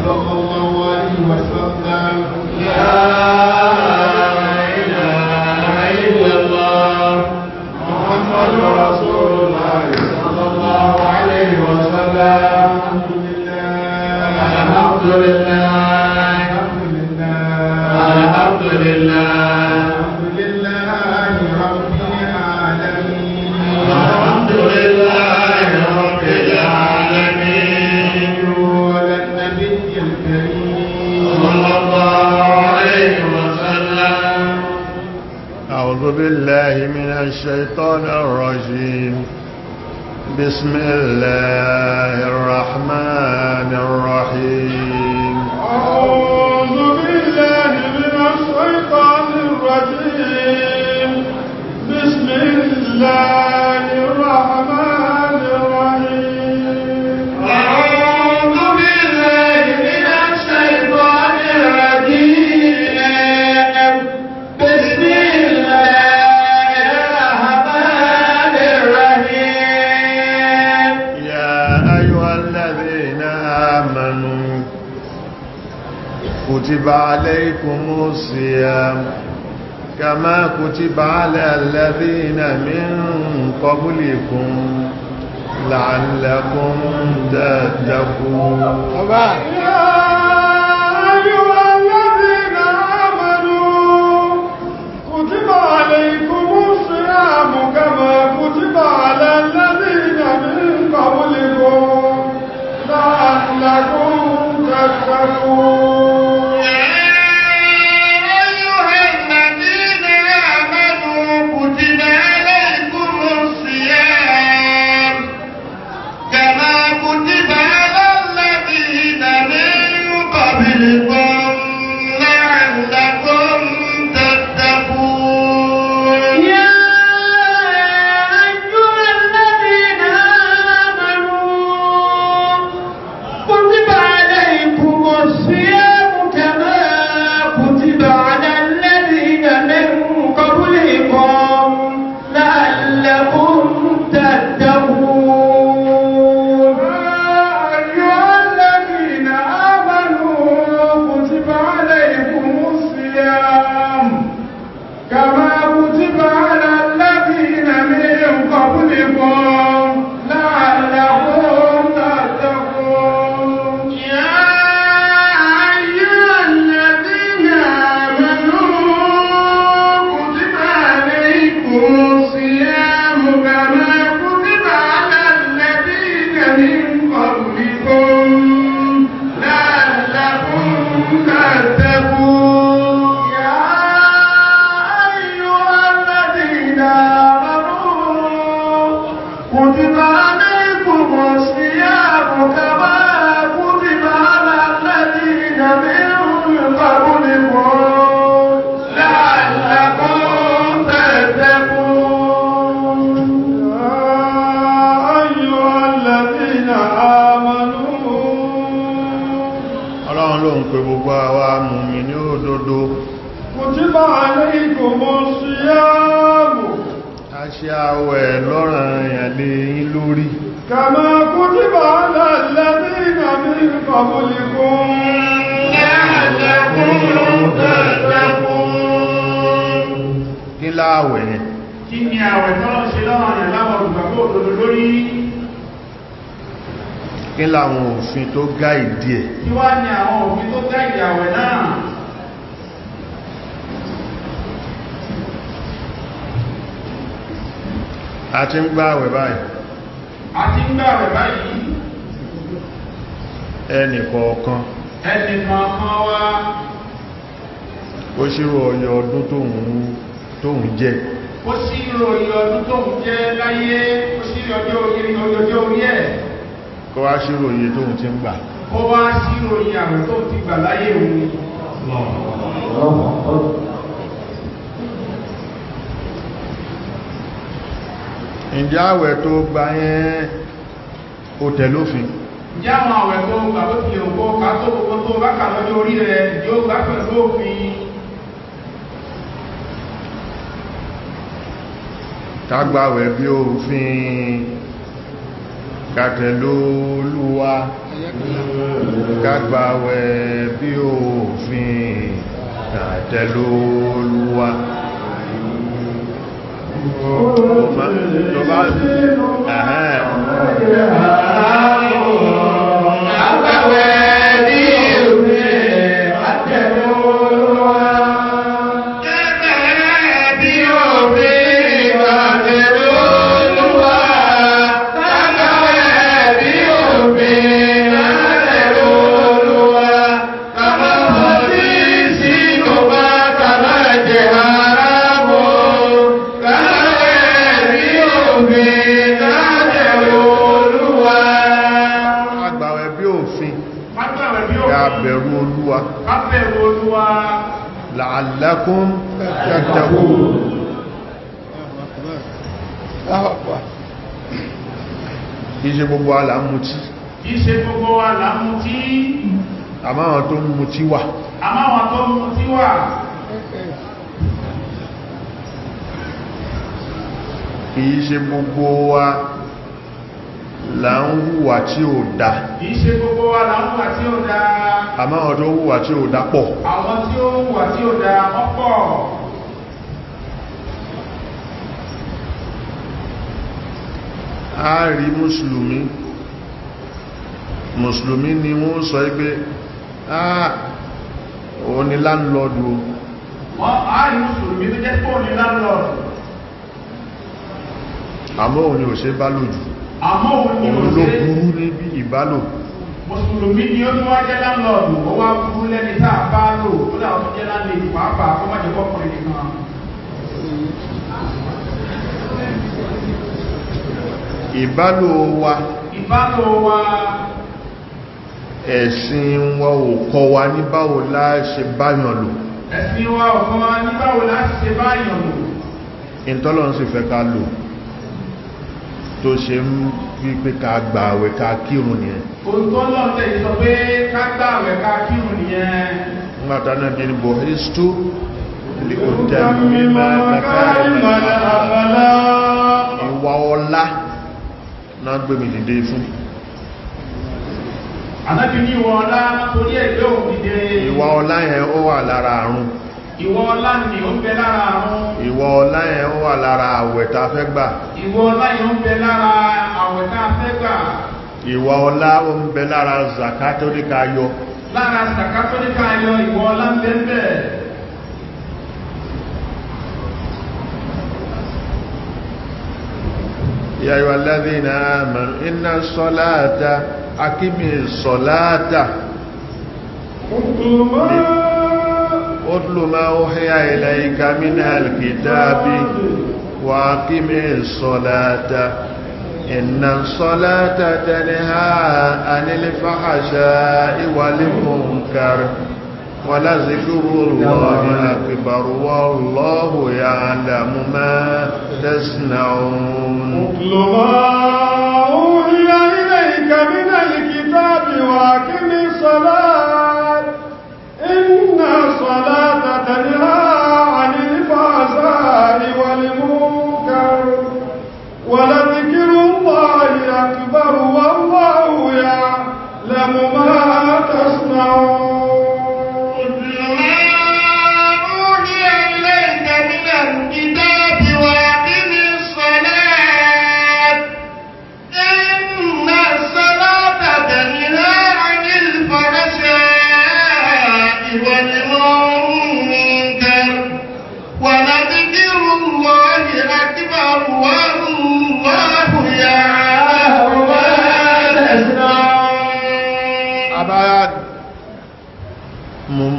صلى الله عليه وسلم. لا إله إلا الله محمد رسول الله صلى الله عليه وسلم. الحمد لله الحمد لله الحمد لله رب العالمين. الحمد لله رب العالمين. وعلى النبي الكريم صلى الله عليه وسلم. أعوذ بالله من الشيطان الرجيم. بسم الله الرحمن الرحيم. أعوذ بالله من الشيطان الرجيم. بسم الله الرحمن الرحيم. أعوذ بالله من الشيطان الرجيم. بسم الله الرحمن الرحيم. يا أيها الذين آمنوا كتب عليكم الصيام كما كتب على الذين من قبلكم لعلكم تتقون. يا أيها الذين آمنوا كتب عليكم الصيام كما كتب على الذين من قبلكم لعلكم تتقون. يا أيها الذين آمنوا كتب عليكم الصيام كما كتب على الذين من قبلكم لعلكم تتقون. يا أيها الذين آمنوا كتب عليكم الصيام كما كتب على الذين من قبلكم لعلكم تتقون. يا أيها الذين آمنوا كتب عليكم الصيام كما كتب على الذين من قبلكم لعلكم تتقون. يا أيها الذين آمنوا كتب عليكم الصيام كما كتب على الذين من قبلكم لعلكم تتقون. يا أيها الذين آمنوا كتب عليكم الصيام كما كتب على الذين من قبلكم لعلكم تتقون. يا أيها الذين آمنوا Ọlọ́run ló ń pe gbogbo àwa mùmínì òdodo. كتب عليكم الصيام A ṣe àwẹ̀ lọ́ranyàn lé yín lórí كما كتب على الذين من قبلكم لعلكم تتقون. Kí láàwẹ̀ yẹn? Kí ni àwẹ̀ tọ́lọ́ ṣe lọ́wọ́ àyàn láwọn olùgbàgbọ́ òdodo lórí? Kí láwọn òfin tó gáìdì ẹ̀? Kí wá ní àwọn òfin tó gáìdì àwẹ̀ náà? A ti ń gbààwẹ̀ báyìí. A ti ń gbààwẹ̀ báyìí. Ẹnì kọ̀ọ̀kan Ẹnì kọ̀ọ̀kan wá ó ṣírò ọyọ ọdún tóun jẹ́. Ó ṣírò iye ọdún tóun jẹ́ láyé, ó ṣírò ọjọ́ orí ẹ̀. Kó wá ṣírò iye tóun ti ń gbà. Kó wá ṣírò iye àwẹ̀ tóun ti gbà láyé òun. Ǹjẹ́ àwẹ̀ tó gbà yẹn ó tẹ̀lófin? Ǹjẹ́ àwọn àwẹ̀ tó gbà bó tilẹ̀ òkú ká tó gbogbo tó bá kà lọ́jọ́ orí rẹ̀ yóò gbà pẹ̀lú òfin? Ká gbàwẹ̀ bí òfin, ká tẹ̀lé Olúwa. Ká gbààwẹ̀ bí òfin àtẹ̀lóluwa. Tó bá ẹ̀hẹ́n. Ká gbààwẹ̀ bí òfin Ká gbààwẹ̀ bí ká òfin. bẹ̀rù Olúwa. Ká bẹ̀rù Olúwa. La'allakum tattaqun. Kìí ṣe gbogbo wa là ń mutí, Kìí ṣe gbogbo wa là ń mutí. Àmọ́ àwọn tó ń mutí wà. Àmọ́ àwọn tó ń mutí wà. Kìí ṣe gbogbo wa là ń hùwà tí ò dá. Kìí ṣe gbogbo wa là ń hùwà tí ò dáa. Àmọ́ àwọn tó ń hùwà tí ò dá pọ̀. Àwọn tí ó ń hùwà tí ò dáa wọ́n pọ̀. A rí mùsùlùmí, mùsùlùmí ni wọ́n sọ pé ah, òun ni láńlọ́dù o. Wọ́n á rí mùsùlùmí tó jẹ́ pé òun ni láńlọ́ọ̀dù. Àmọ́ òun ni ò ṣe bá lò jù. Àmọ́ òun ni Òun ò ló ṣe. burú níbi ìbálò. Mùsùlùmí ni ó tún wá jẹ́ láńlọ́ọ̀dù, ó wá burú lẹ́ni tá a bá lò, ó dà ó tún jẹ́ láńlẹ́dì pàápàá, kó má jẹ́ kọ́kùnrin nìkan. Ìbálò wa, Ìbálò wa, ẹ̀sìn wa ò kọ́ wa ní báwo la ṣe báyàn lò. Ẹ̀sìn wa ò kọ́ wa ní báwo la ṣe báyàn lò. Ìtọ́lọ́run sì fẹ́ ká lò tó ṣe ń fi pé ká gbààwẹ̀ ká kírun nìyẹn. Ohun tó lọ́n tẹ̀ sọ pé ká gbààwẹ̀ ká kírun nìyẹn. Nígbàtà náà bí ní bu'istu li utammima مكارم الأخلاق. Ìwà ọlá náà gbé mi dìde fún. Ànábì ní ìwọ ọlá torí ẹ̀gbẹ́ òun dìde. Ìwà ọlá yẹn ó wà lára àrùn. Ìwọ ọlá ni ó ń bẹ lára àrùn. Ìwà ọlá yẹn ó wà lára àwẹ̀ tá a fẹ́ gbà. Ìwọ ọlá yẹn ó ń bẹ lára àwẹ̀ tá a fẹ́ gbà. Ìwà ọlá ó ń bẹ lára zàká tó ní ká yọ. Lára sàká tó ní ká yọ, ìwọ ọlá ń bẹ ń bẹ. Ya ayyuhal ladhina amanu inna salata akimi salata اتل ما utlu ma uhiya ilayka minal kitabi wa aqimi salata inna salata tanha anil fahsha'i wal munkar wa la zikrullahi akbar wallahu ya'lamu ma tasna'un. اتل ما أوحي إليك من الكتاب وأقم الصلاة إن الصلاة تنهى عن الفحشاء والمنكر ولذكر الله أكبر والله يعلم ما تصنعون. اتل ما أوحي إليك من الكتاب وأقم الصلاة إن الصلاة تنهى عن الفحشاء والمنكر ولذكر الله أكبر والله يعلم ما تصنعون. Abáyá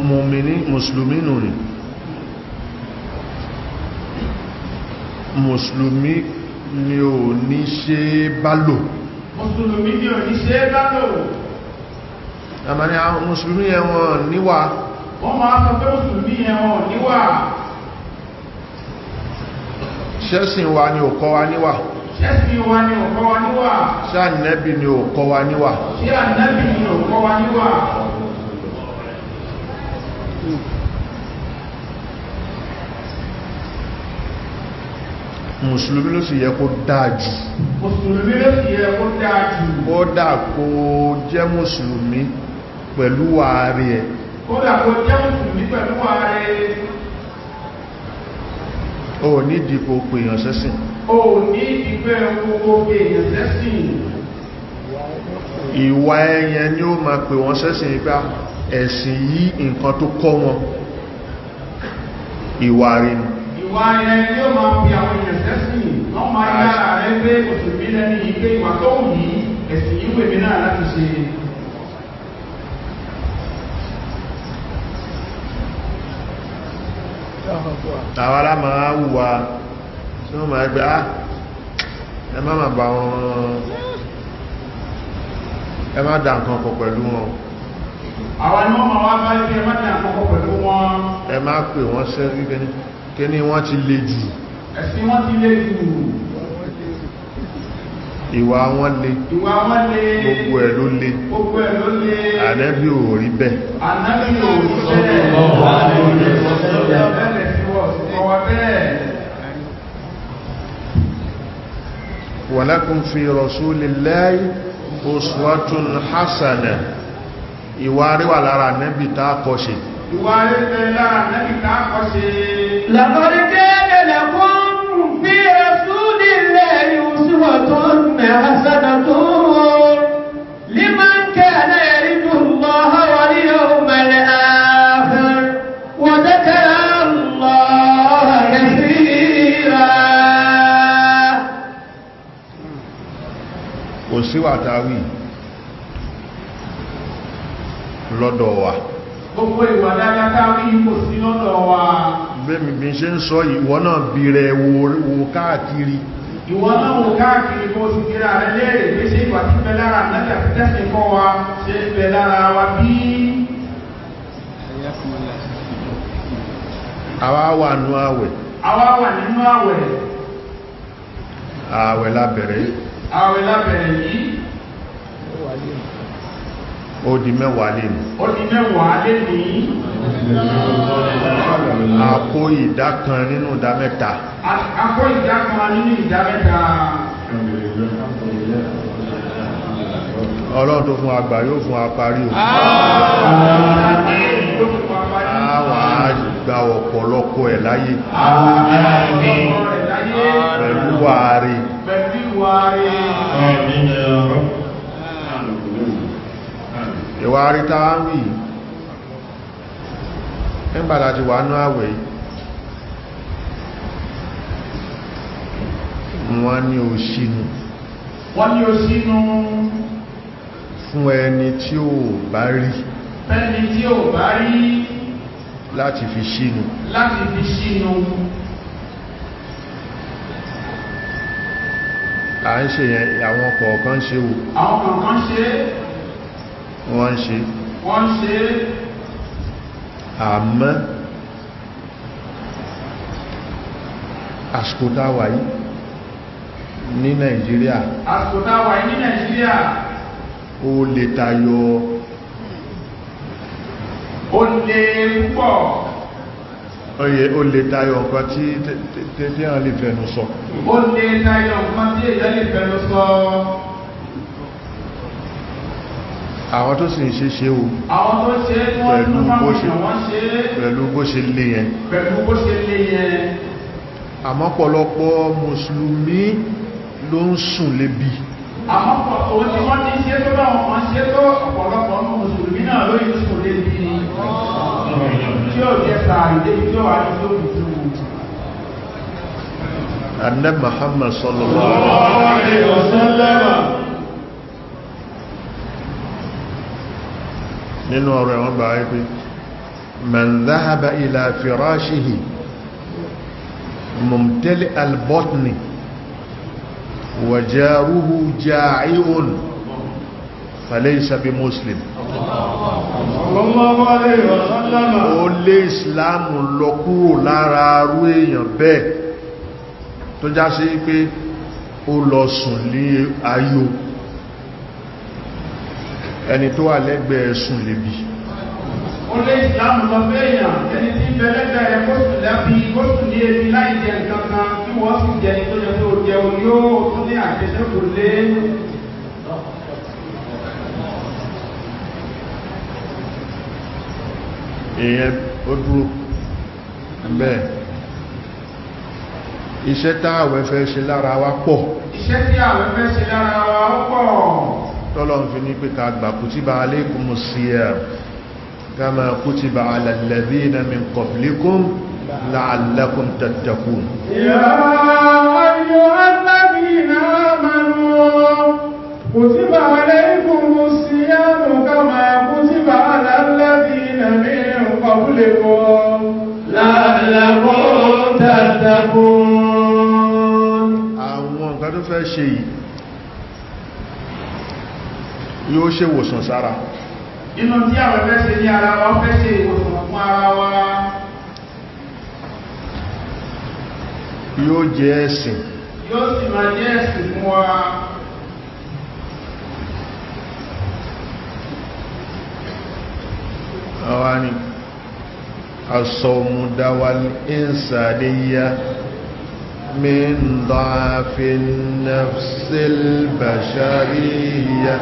mùmìní mùsùlùmí nù ní mùsùlùmí ni ò ní ṣe bá lò. Mùsùlùmí ni ò ní ṣe é bá lò. Àmà ní àwọn mùsùlùmí yẹn wọn níwà. Wọ́n máa sọ pé mùsùlùmí yẹn wọn ò níwà. Ṣẹ́sìn wa ni ò kọ́ wa níwà? Ṣẹ́sìn wa ni ò kọ́ wa níwà? Ṣé Ànábì ni ò kọ́ wa níwà? Ṣé Ànábì ni ò kọ́ wa níwà? Mùsùlùmí ló sì yẹ kó dáa jù. Mùsùlùmí ló sì yẹ kó dáa jù. Kódà kó jẹ́ mùsùlùmí Pẹ̀lú wàárí ẹ̀. Kódà kó jẹ́ mùsùlùmí pẹ̀lú ààrẹ. O nídìí kó pèèyàn sẹ́sìn. O ní ìgbẹ́ gbogbo èèyàn sẹ́sìn. Ìwà ẹyẹn ni ó máa pè wọ́n sẹ́sìn nípa ẹ̀sìn yìí, nǹkan tó kọ́ wọn, ìwà rí ni. Ìwà ẹ̀ ni ó máa fi àwọn èèyàn sẹ́sìn. Wọ́n máa yára rẹ pé mùsùlùmí lẹ́ni yìí, pé ìwà tó wù yìí, ẹ̀sìn yìí wù mí náà láti ṣe. Àwọn ará máa wùwà tí wọ́n máa gbé, á ẹ má máa bá wọn, ẹ má dá nǹkan pọ̀ pẹ̀lú wọn. Àwọn ni wọ́n máa wá bá ibi, ẹ má dá nǹkan pọ̀ pẹ̀lú wọn. Ẹ má pè wọ́n sẹ́rí kíní, wọ́n ti le jù. Ẹ̀sìn wọn ti le jù. Ìwà wọn le. Ìwà wọn le. Gbogbo ẹ̀ ló le. Gbogbo ẹ̀ ló le. Ànábì ò rí bẹ́ẹ̀. Ànábì ò rí bẹ́ẹ̀. Bẹ́ẹ̀ sí wọ́n sí kọ́ wa bẹ́ẹ̀. Walakum fi rasulillahi uswatun hasana. Ìwà rí wà lára Ànábì tá a kọ́ ṣe. Ìwà rí bẹ lára Ànábì tá a kọ́ ṣe. لقد كان لكم في رسول الله أسوة حسنة لمن كان يرجو الله واليوم الآخر وذكر الله كثيرا. Kò síwà táwí lọ́dọ̀ wa. Gbogbo ìwà dáadáa táwí kò sí lọ́dọ̀ wa. Bẹ́mi bí ṣe ń sọ, ìwọ náà bí rẹ̀ wo káàkiri. Ìwọ náà wò káàkiri, kó o sì kíra rẹ léèrè pé ṣé ìwà tí ń bẹ lára Ànábì àti tẹ́sìn kọ́ wa ṣe ń bẹ lára wa bí? Àwa wà nú àwẹ̀. Àwa wà nínú àwẹ̀. Àwẹ̀ la bẹ̀rẹ̀ yìí. Àwẹ̀ la bẹ̀rẹ̀ yìí. Ó di 10 lé ní. Ó di 10 lé ní. A kó ìdá kan nínú ìdá mẹ́ta. A kó ìdá kan nínú ìdá mẹ́ta. Ọlọ́run tó fún àgbà yóò fún àparí o. A wà á gba ọ̀pọ̀lọpọ̀ ẹ̀ láyé pẹ̀lú wàárí. Pẹ̀lú ìwà rẹ̀. Ìwà rí táa ń wí nígbàtà ti wà ní àwẹ̀ yìí, wọ́n ní ó ṣínú. Wọ́n ní ó ṣínú. Fún ẹni tí ó bá rí. Fẹ́ni tí ó bá rí. Láti fi ṣínú. Láti fi ṣínú. À ń ṣe yẹn, àwọn kọ̀ọ̀kan ṣe o. Àwọn kọ̀ọ̀kan ṣe. Wọ́n ń ṣe. Wọ́n ń ṣe. Àmọ́ àsìkò tá wà yìí ní Nàìjíríà, Àsìkò tá wà yìí ní Nàìjíríà, ó lè tayọ. Ó lè púpọ̀. Oye, ó lè tayọ nǹkan tí tí a lè fẹnu sọ. Ó lè tayọ nǹkan tí èèyàn lè fẹnu sọ. Àwọn tó sì ń ṣe ṣe o. Àwọn tó ṣe é, wọ́n Pẹ̀lú tún bó fáwọn ṣe èèyàn wọ́n ṣe é. Pẹ̀lú bó ṣe lè yẹn. Pẹ̀lú bó ṣe lè yẹn. Àmọ́ pọ̀lọpọ̀ mùsùlùmí ló ń sùn lébi. Àmọ́ pọ̀ òun tí wọ́n ti ṣe tó bá wọn kan ṣe tó, ọ̀pọ̀lọpọ̀ nínú mùsùlùmí náà lórí sùn lébi tí ó jẹ sàárì débi tí ó wà ní tó fi tún. Ànábì Muhammad sallallahu alaihi wasallam. Nínú ọ̀rọ̀ ẹ̀wọ̀n gbà wípé man dhahaba ila firashihi mumtali al-batni wa jaruhu ja'i'un falaysa bi muslim. Sallallahu alaihi wasallam. Ó lé ìsìláàmù lọ kúrò lára arú èèyàn bẹ́ẹ̀ tó já sí pé ó lọ sùn ní ayò, ẹni tó wà lẹ́gbẹ̀ẹ́ sùn lébi. Ó lé ìsìlámù lọ fẹ́yàn ẹni tí ń bẹ lẹ́gbẹ̀ẹ́ rẹ̀ kó sùn lábí, kó sùn ní ebi láì jẹ nǹkan kan, kí wọ́n sì jẹ ní tó jẹ tó jẹun yóò tún ní àjẹsẹ́kù lé. Èèyàn ó dúró bẹ́ẹ̀. Iṣẹ́ táàwẹ̀ fẹ́ ṣe lára wa pọ̀. Iṣẹ́ tí àwẹ̀ fẹ́ ṣe lára wa ó pọ̀. Tọ́lọ̀ ń fi ní pé ká gbà kutiba alaykumus siyam kama kutiba ala alladhina min qablikum la'allakum tattaqun. يا أيها الذين آمنوا كتب عليكم الصيام كما كتب على الذين من قبلكم لعلكم تتقون. Àwọn nǹkan tó fẹ́ ṣe yìí yóò ṣe wòsàn sára. Nínú tí àwẹ̀ fẹ́ ṣe ní ara wa, ó fẹ́ ṣe ìwòsàn fún ara wa. Yóò jẹ́ ẹ̀sìn. Yóò sì máa jẹ́ ẹ̀sìn fún wa. Àwa ni as-sawmu dawal insaniyya min da'fin nafsil bashariyya.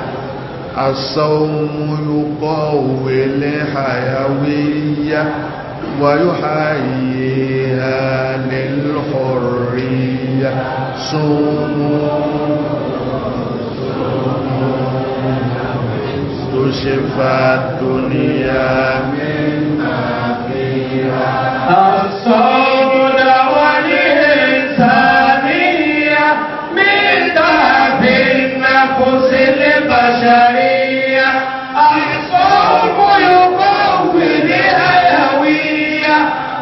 As-sawmu yuqawwi al-hayawiyya wa yuhayyiha lil-hurriyya. Sumu تشفى الدنيا مما فيها. الصوم دواء الإنسانية من ضعف النفس البشرية. الصوم يقوي الحيوية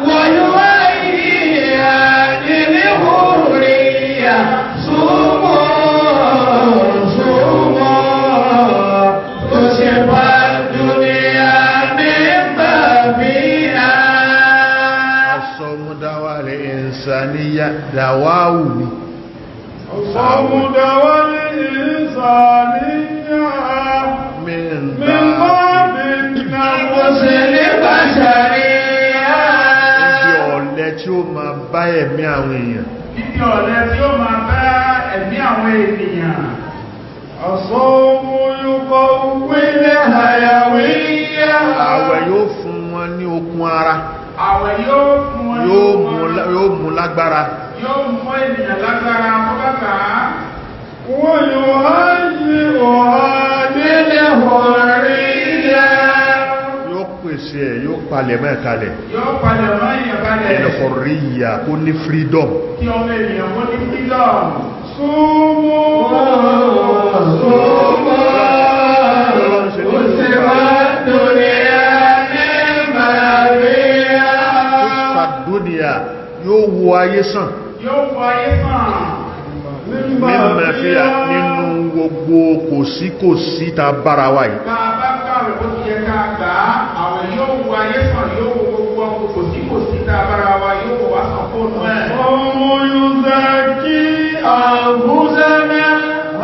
ويهيئ للحرية. صوموا صوموا تشفى الدنيا مما فيها. الصوم دواء الإنسانية دواء. الصوم دواء الإنسانية من من ضعف ضعف النفس البشرية. Ibi ọ̀lẹ tí ó máa bá ẹ̀mí àwọn èèyàn. Níbi ọ̀lẹ tí ó máa bá ẹ̀mí àwọn ènìyàn. الصوم يقوي الحيوية. Àwẹ̀ yóò fún wọn ní okun ara. Àwẹ̀ yóò fún wọn ní Yóò okun mú ara. yóò mú lágbára. Yóò mú ènìyàn lágbára kó bá gbà á. ويهيئها للحرية. Yóò pèsè ẹ̀, yóò palẹ̀ mọ́ ẹ̀ kalẹ̀. Yóò palẹ̀ mọ́ èèyàn kalẹ̀. Al-hurriya, kó ní freedom. Kí ọmọ ènìyàn kó ní freedom. صوموا صوموا Ọlọ́run ṣe ní تشفى الدنيا مما فيها. Tushfa dunya, yóò wo ayé sàn. Yóò fọ ayé sàn. Mímọ̀ fíà nínú gbogbo kò sí kò sí ta bára wa yìí. Bá a bá gbàwẹ̀ bó ti yẹ ká gbà á, àwẹ̀ yóò wo ayé sàn, yóò wo gbogbo ọkọ̀ kò sí kò sí tá a bára wa, yóò wò wá sàn fóònù ẹ̀. الصوم يزكي أنفسنا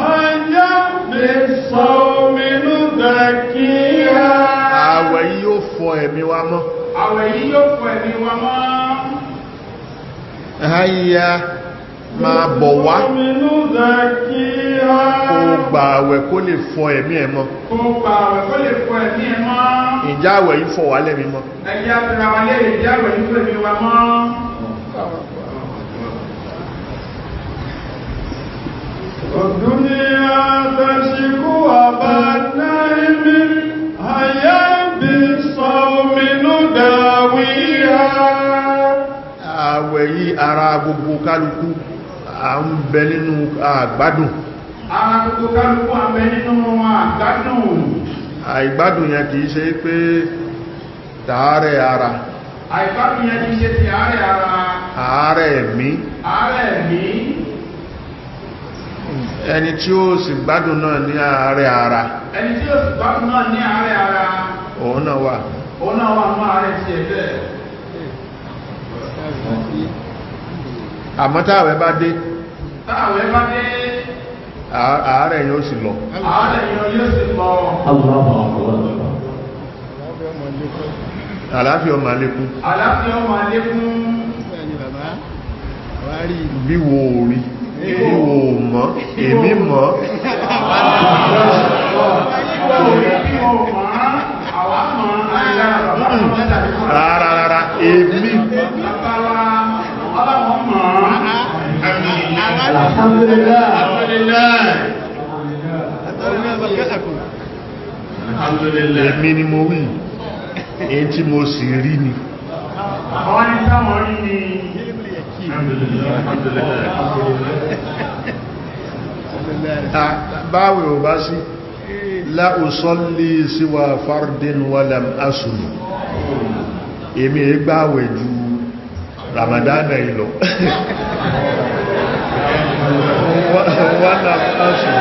هيا بالصوم نزكيها. Àwẹ̀ yìí yóò fọ ẹ̀mí wa mọ́. Àwẹ̀ yìí yóò fọ ẹ̀mí wa mọ́. Háyá, máa bọ̀ wá. بالصوم نزكيها. Kó gba àwẹ̀ kó lè fọ ẹ̀mí ẹ̀ mọ́. Kó gba àwẹ̀ kó lè fọ ẹ̀mí ẹ̀ mọ́. Ìjà àwẹ̀ yìí fọ wá lẹ́mí mọ́? Ẹ̀yà fúnra wa lè jẹ́ àwẹ̀ yìí fọ ẹ̀mí wa mọ́. الدنيا تشكو أبا النعم هيا بالصوم نداويها. Àwẹ̀ yìí ara gbogbo kálukú à ń bẹ nínú àgbádùn. Ara gbogbo kálukú à ń bẹ nínú àgbádùn. Àìgbádùn yẹn kìí ṣe pé tààrẹ ara. Àìgbádùn yẹn kìí ṣe ti àárẹ̀ ara. Àárẹ̀ ẹ̀mí. Àárẹ̀ ẹ̀mí. Ẹni tí ó sì gbádùn náà ní àárẹ̀ ara. Ẹni tí ó sì gbádùn náà ní àárẹ̀ ara. Òun náà wà. Òun náà wà nínú àárẹ̀ tiẹ̀ bẹ́ẹ̀. Àmọ́ táàwẹ̀ bá dé, Táàwẹ̀ bá dé, àárẹ̀ yóò sì lọ. Àárẹ̀ yẹn yóò sì lọ. Àlàáfíà ó máa lékún. Àlàáfíà ó máa lékún. Bí wo ò rí, bí wo ò mọ̀, èmi mọ̀. Bí wo ò rí, bí wo ò mọ̀, àwa mọ̀, àìlára bàbá tó mẹ́ta ní fún Alhamdulillah. Alhamdulillah. Alhamdulillah. Èmi ni mo wí, èyí tí mo sì rí ni. Àwọn ní táwọn rí ni. Báwẹ̀ ò bá sí, la usalli siwa fardin walam asum. Èmi è gbàwẹ̀ ju Ramadana ìlọ. Walam asum.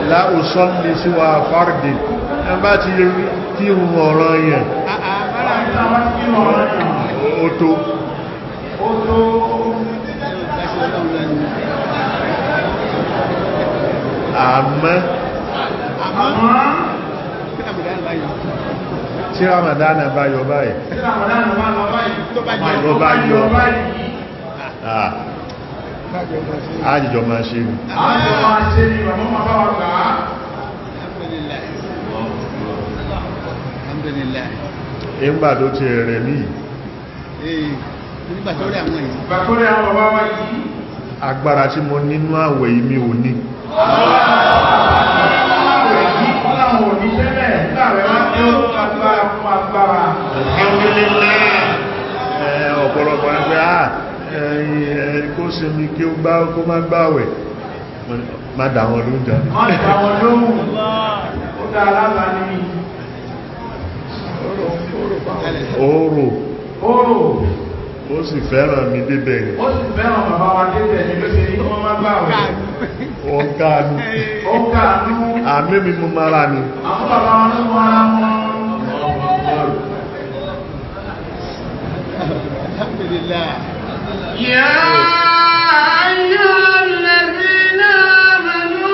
La usalli siwa fardin. Ẹ bá ti kírun ọ̀ràn yẹn. Ó tó. Ó tó. Àmọ́ tí Ramadana bá yọ báyìí, Tí Ramadana bá lọ báyìí, tó bá yọ àjíjọ máa ṣe ní. Àjíjọ máa ṣe ní bàbá máa bá wa gbà á. Ìgbà tó ti rẹ̀ mí. Ìgbà tó rẹ̀ àwọn bàbá wa yìí. Agbára tí mo nínú àwẹ̀ yìí mi ò ní. Ọ̀pọ̀lọpọ̀ ẹgbẹ́ kó sinmi kí ó gbá kó má gbáwẹ̀ má dà wọn lóhùn jáde. Má dà wọn lóhùn, ó dá aláta ní. Oòrò. Oòrò. Ó sì fẹ́ràn mi débẹ̀ ni. Ó sì fẹ́ràn bàbá wa débẹ̀ ni ló ṣe ní kí wọ́n má gbààwẹ̀. Ó ń káànú. Ó ń káànú. Àmì mi mú mara mi. Àwọn bàbá wọn ló mú ara wọn. Alhamdulillah. Ya ayyuhallazina amanu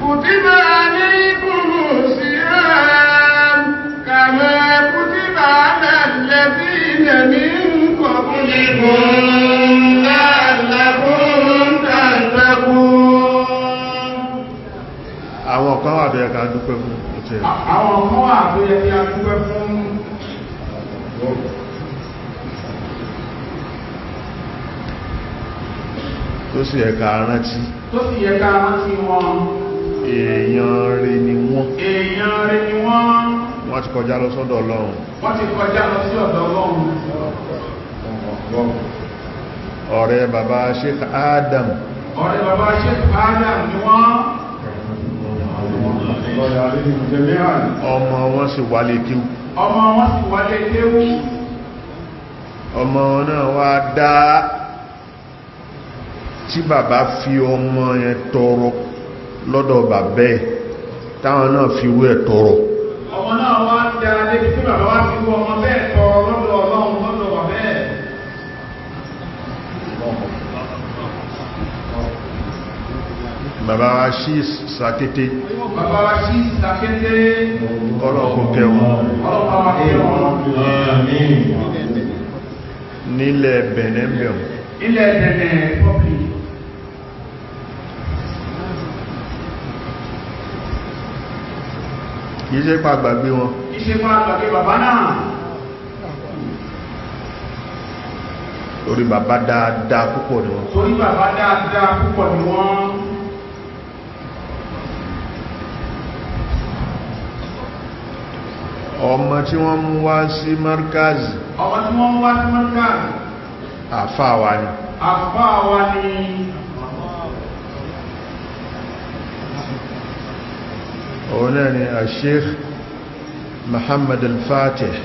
kutiba alaykumus siyam kama kutiba alal ladzina min qablikum la'allakum tattaqun. Àwọn kan wà tó yẹ ká dúpẹ́ fún. Àwọn kan wà tó yẹ kí a dúpẹ́ fún. Tó sì yẹ ká rántí. Tó sì yẹ ká rántí wọn. Èèyàn rere ni wọ́n. Èèyàn rere ni wọ́n. Wọ́n ti kọjá lọ sọ́dọ̀ Ọlọ́run. Wọ́n ti kọjá lọ sí ọ̀dọ̀ Ọlọ́run. Ọ̀rẹ́ bàbá Sheikh Adam. Ọ̀rẹ́ bàbá Sheikh Adam ni wọ́n. Ọmọ wọn sì wálé kíw. Ọmọ wọn sì wálé kéwú. Ọmọ náà wá dá tí bàbá fi ọmọ yẹn tọrọ lọ́dọ̀ bàbá ẹ̀, táwọn náà fi rú ẹ̀ tọrọ. Ọmọ náà wá dá débi tí bàbá wá fi rú ọmọ bẹ́ẹ̀ tọrọ lọ́dọ̀ Ọlọ́run lọ́dọ̀ bàbá ẹ̀. Bàbá wa ṣí sàkété. Bàbá wa ṣí sàkété. Ọlọ́run kó kẹ́ wọn. Ọlọ́run bá kẹ́ wọn. Nílẹ̀ Benin bẹ̀rún. Ilẹ̀ Benin Republic. Kìí ṣe pa gbàgbé wọn. Kìí ṣe pa gbàgbé bàbá náà. Torí bàbá dáadáa púpọ̀ ni wọ́n. Torí bàbá dáadáa púpọ̀ ni wọ́n. Ọmọ tí wọ́n mú wá sí Markazi. Ọmọ tí wọ́n mú wá sí Markazi. Àfáà wa ni. Àfáà wa ni. Òun náà ni Sheikh Muhammad Al-Fatih.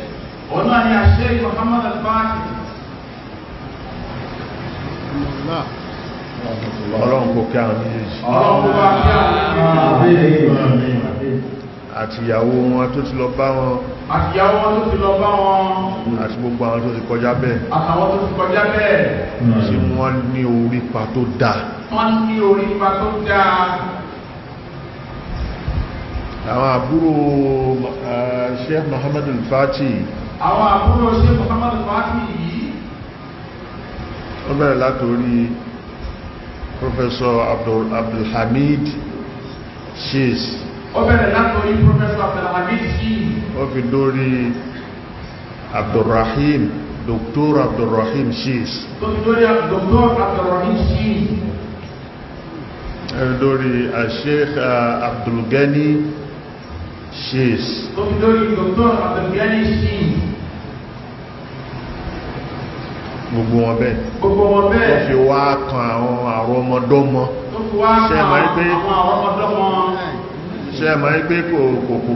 Òun náà ni Sheikh Muhammad Al-Fatih. Ọlọ́run kó kẹ́ àwọn méjèèjì. Ọlọ́run kó bá kẹ́ àwọn méjèèjì. Àti ìyàwó wọn tó ti lọ bá wọn. Àti ìyàwó wọn tó ti lọ bá wọn. Àti gbogbo àwọn tó ti kọjá bẹ́ẹ̀. Àtàwọn tó ti kọjá bẹ́ẹ̀. Tí wọ́n ní orípa tó dáa. Wọ́n ní orípa tó dáa. Àwọn àbúrò Sheikh Muhammad Al-Fatih. Àwọn àbúrò Sheikh Muhammad Al-Fatih yìí. Ó bẹ̀rẹ̀ látorí Professor Abdulhamid Shiz. Ó bẹ̀rẹ̀ látorí Professor Abdulhamid Shiz. Ó fi dórí Abdulrahim Dr. Abdulrahim Shiz, Tó fi dórí Dr. Abdulrahim Shiz. Lórí Sheikh Abdulgani Shiz. Tó fi dórí Dr. Abdulgani Shiz. Gbogbo wọn bẹ́ẹ̀. Gbogbo wọn Wọ́n bẹ́ẹ̀. fi wá kan àwọn àrọmọdọ́mọ. Tó fi wá Ṣé kan ẹ mọ̀ pé- àwọn àrọ́mọdọ́mọ. Ṣé ẹ mọ̀ pé kò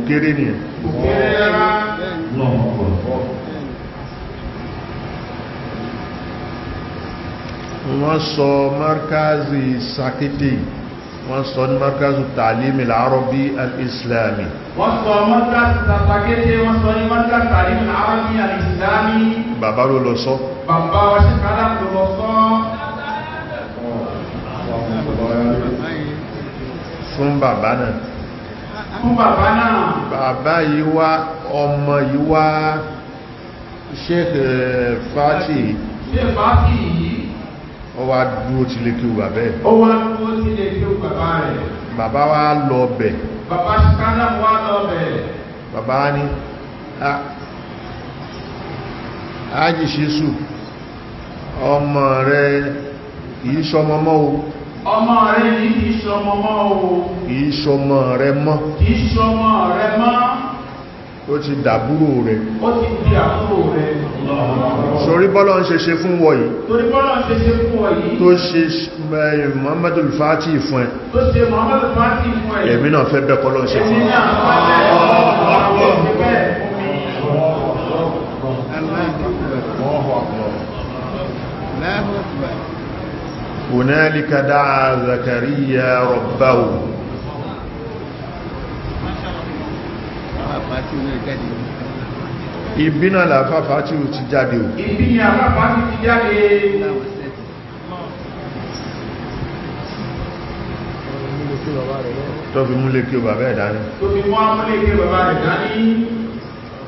kéré nìyẹn? Kò kéré rárá. Wọ́n sọ markazi Sakete, wọ́n sọ ní markazi Ta'lim al-Arabi al-Islami. Wọ́n sọ Markaz Sàkété, wọ́n sọ ní Markaz Ta'lim al-Arabi al-Islami. Bàbá ló lọ sọ. Bàbá wa ṣe kálá ló lọ sọ. Fún bàbá náà. Fún bàbá náà. Bàbá yìí wá, ọmọ yìí wá, Sheikh Fati. Ṣé Fati yìí? Ó wá dúró ti lè kí o bàbá ẹ̀. Ó wá dúró sí lè kí o bàbá rẹ̀. Bàbá wa lọ bẹ̀. Bàbá ṣe kálá wá lọ bẹ̀. Bàbá ní Ájì Ṣíṣù, ọmọ rẹ̀ kìí ṣọmọ mọ́ o. Ọmọ rẹ̀ yìí kìí ṣọmọ mọ́ o. Kìí ṣọmọ rẹ̀ mọ́. Kìí ṣọmọ rẹ̀ mọ́. Ó ti dàbúrò rẹ̀. Ó ti di àbúrò rẹ̀. Sórí bọ́lọ̀ ń ṣe ṣe fún wọ yìí. Torí bọ́lọ̀ ń ṣe ṣe fún ọ yìí. Tó ṣe Muhammadu Fati fún ẹ. Tó ṣe Muhammadu Fati fún ẹ. Èmi náà fẹ́ bẹ́ẹ̀ kọ́lọ́ ń ṣe fún Èmi ọ. náà fẹ́ bẹ́ẹ̀ kọ́lọ́ ń ṣe bẹ́ẹ̀ fún mi. هنالك دعا زكريا ربه. Ibi náà làfáfá tí ó ti jáde o. Ibi ni àfáfá tí ti jáde. Tó fi múlé kí o bàbá ẹ̀ dání. Tó fi mú amúlé kí o bàbá rẹ̀ dání.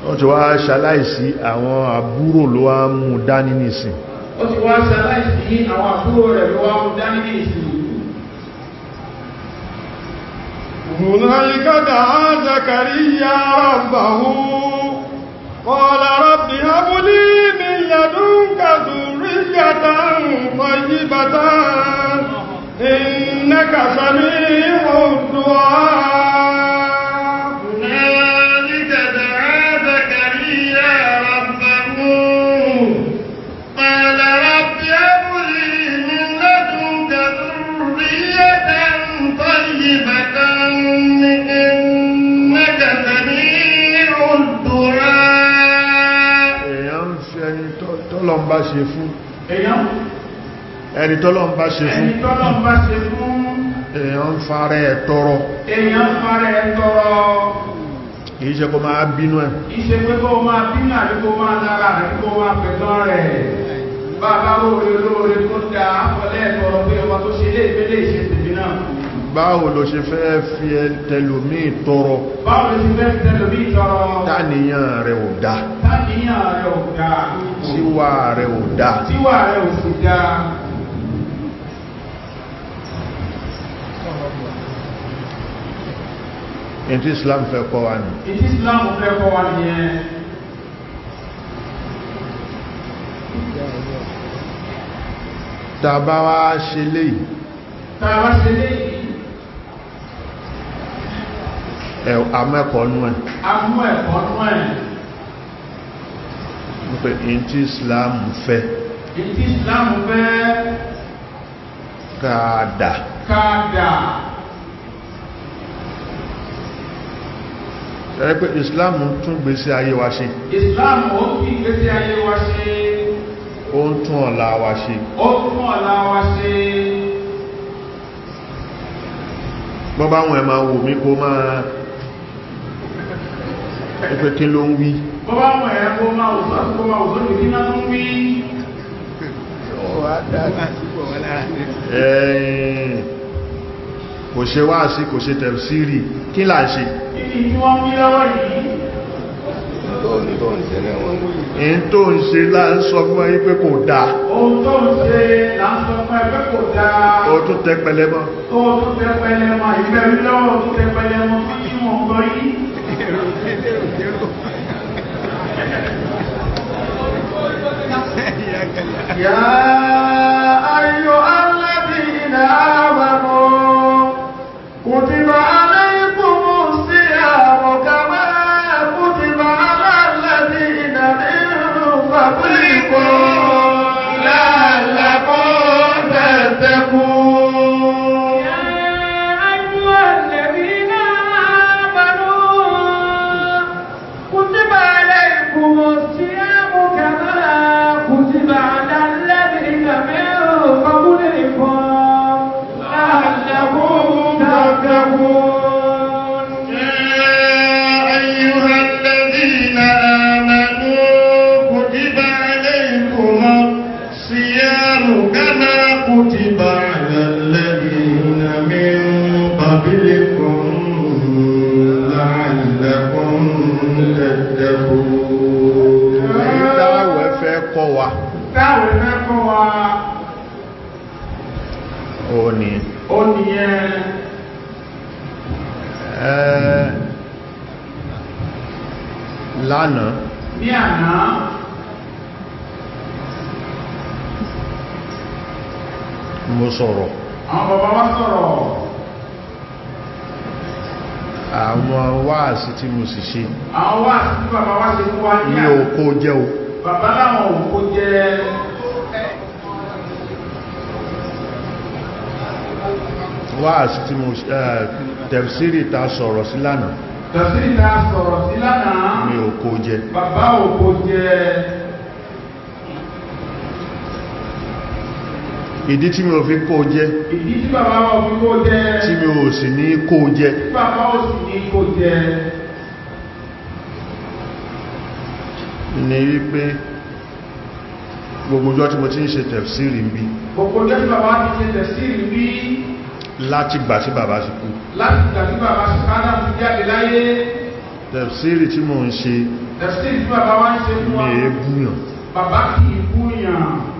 Ó ti wá ṣaláìsí, àwọn àbúrò ló wá mú dání nìsìn. Ó ti wá ṣaláìsí, àwọn àbúrò rẹ̀ ló wá mú dání nìsìn. هنالك دعا زكريا ربه قال رب هب لي من لدنك ذرية طيبة إنك سميع الدعاء. هنالك دعا زكريا ربه قال رب هب لي من لدنك ذرية طيبة إنك سميع الدعاء. Èèyàn ń fi ẹni tọ́lọ́run bá ṣe fún. Èèyàn Ẹni tọ́lọ́run bá ṣe fún. Ẹni tọ́lọ́run bá ṣe fún. Èèyàn ń fara ẹ̀ tọrọ. Èèyàn ń fara ẹ̀ tọrọ. Kìí ṣe kó máa bínú ẹ̀. Kìí ṣe pé kó máa bínú àbí kó máa lára àbí kó máa pẹ̀tọ́ rẹ̀. Bàbá oore olóore tó da àfọlẹ́ tọrọ pé ọmọ tó ṣe lé ìpele ìṣe tèmi náà. Báwo ló ṣe fẹ́ fi tẹlòmíì tọrọ? Báwo ló ṣe fẹ́ fi tẹlòmíì tọrọ? Táníyàn rẹ̀ ò dá. Táníyàn rẹ̀ ò dá. Tíwà rẹ̀ ò dá. Tíwà rẹ̀ ò sì dá. Ìtí Islam fẹ́ kọ́ wa nì. Ìtí Islam fẹ́ kọ́ wa nìyẹn. Tá bá wá ṣe léyìí. Tá bá ṣe léyìí. Amẹ́kọ̀ọ́ nú ẹ̀. Amú ẹ̀kọ́ nú ẹ̀. Wípé ìtí Islam fẹ́. Ìtí Islam fẹ́. Káàdà. Káàdà. Ẹ pé Islam tún gbésí ayé wa ṣe. Islam ó fi ìgbésí ayé wa ṣe. Ó ń tún ọ̀la wa ṣe. Ó tún ọ̀la wa ṣe. Bọ́ bá wọn ẹ̀ máa wò mí kó máa ẹgbẹ́ kí ló ń wí. Bọ́ bá wọn ẹ̀ kó máa wò sọ́ọ̀tún kó máa wò sókè kí náà ń wí. Ẹ̀yìn kò ṣe wáàsí, kò ṣe tẹ̀fsírì, kí là ń ṣe? Kí ni tí wọ́n wí lọ́wọ́ yìí? In tó ń ṣe là ń sọ fún ẹ pé kò dáa. Ohun tó ń ṣe là ń sọ fún ẹ pé kò dáa. Ó tún tẹ pẹlẹ mọ́. Ó tún tẹ pẹlẹ mọ́, ìgbẹ́ wí lọ́wọ́ ó tún tẹ pẹlẹ mọ́ fún tí wọ́n gbọ́ yìí. Lánàá, Ní àná, mo sọ̀rọ̀. Àwọn bàbá wa sọ̀rọ̀. Àwọn wáàsí tí mo sì ṣe, Àwọn wá sí bàbá wa ṣe fún wa ní mi àná. ò kó jẹ́ o. Bàbá láwọn ò kó jẹ. Wáàsí tí mo tẹ̀fsírì ta sọ̀rọ̀ sí lánàá, Tẹ̀síìtì ta sọ̀rọ̀ sí lánàá. Mi ò kó jẹ. Bàbá ò kó jẹ. Ìdí tí mi ò fi kó jẹ, Ìdí tí bàbá wa ò fi kó jẹ, tí mi ò sì ní kó jẹ, tí bàbá ò sì ní kó jẹ, ni wípé gbogbo ọjọ́ tí mo ti ń ṣe tẹ̀fsírì ń bí, gbogbo ọjọ́ tí bàbá ti ṣe tẹ̀síìrì bí, láti gbà tí bàbá ti kú, láti ìgbà tí bàbá Ṣùkádà ti jáde láyé, tẹ̀fsírì tí mo ń ṣe, tẹ̀síìrì tí bàbá wa ń ṣe fún wa, mi è búyàn. Bàbá kì í búyàn.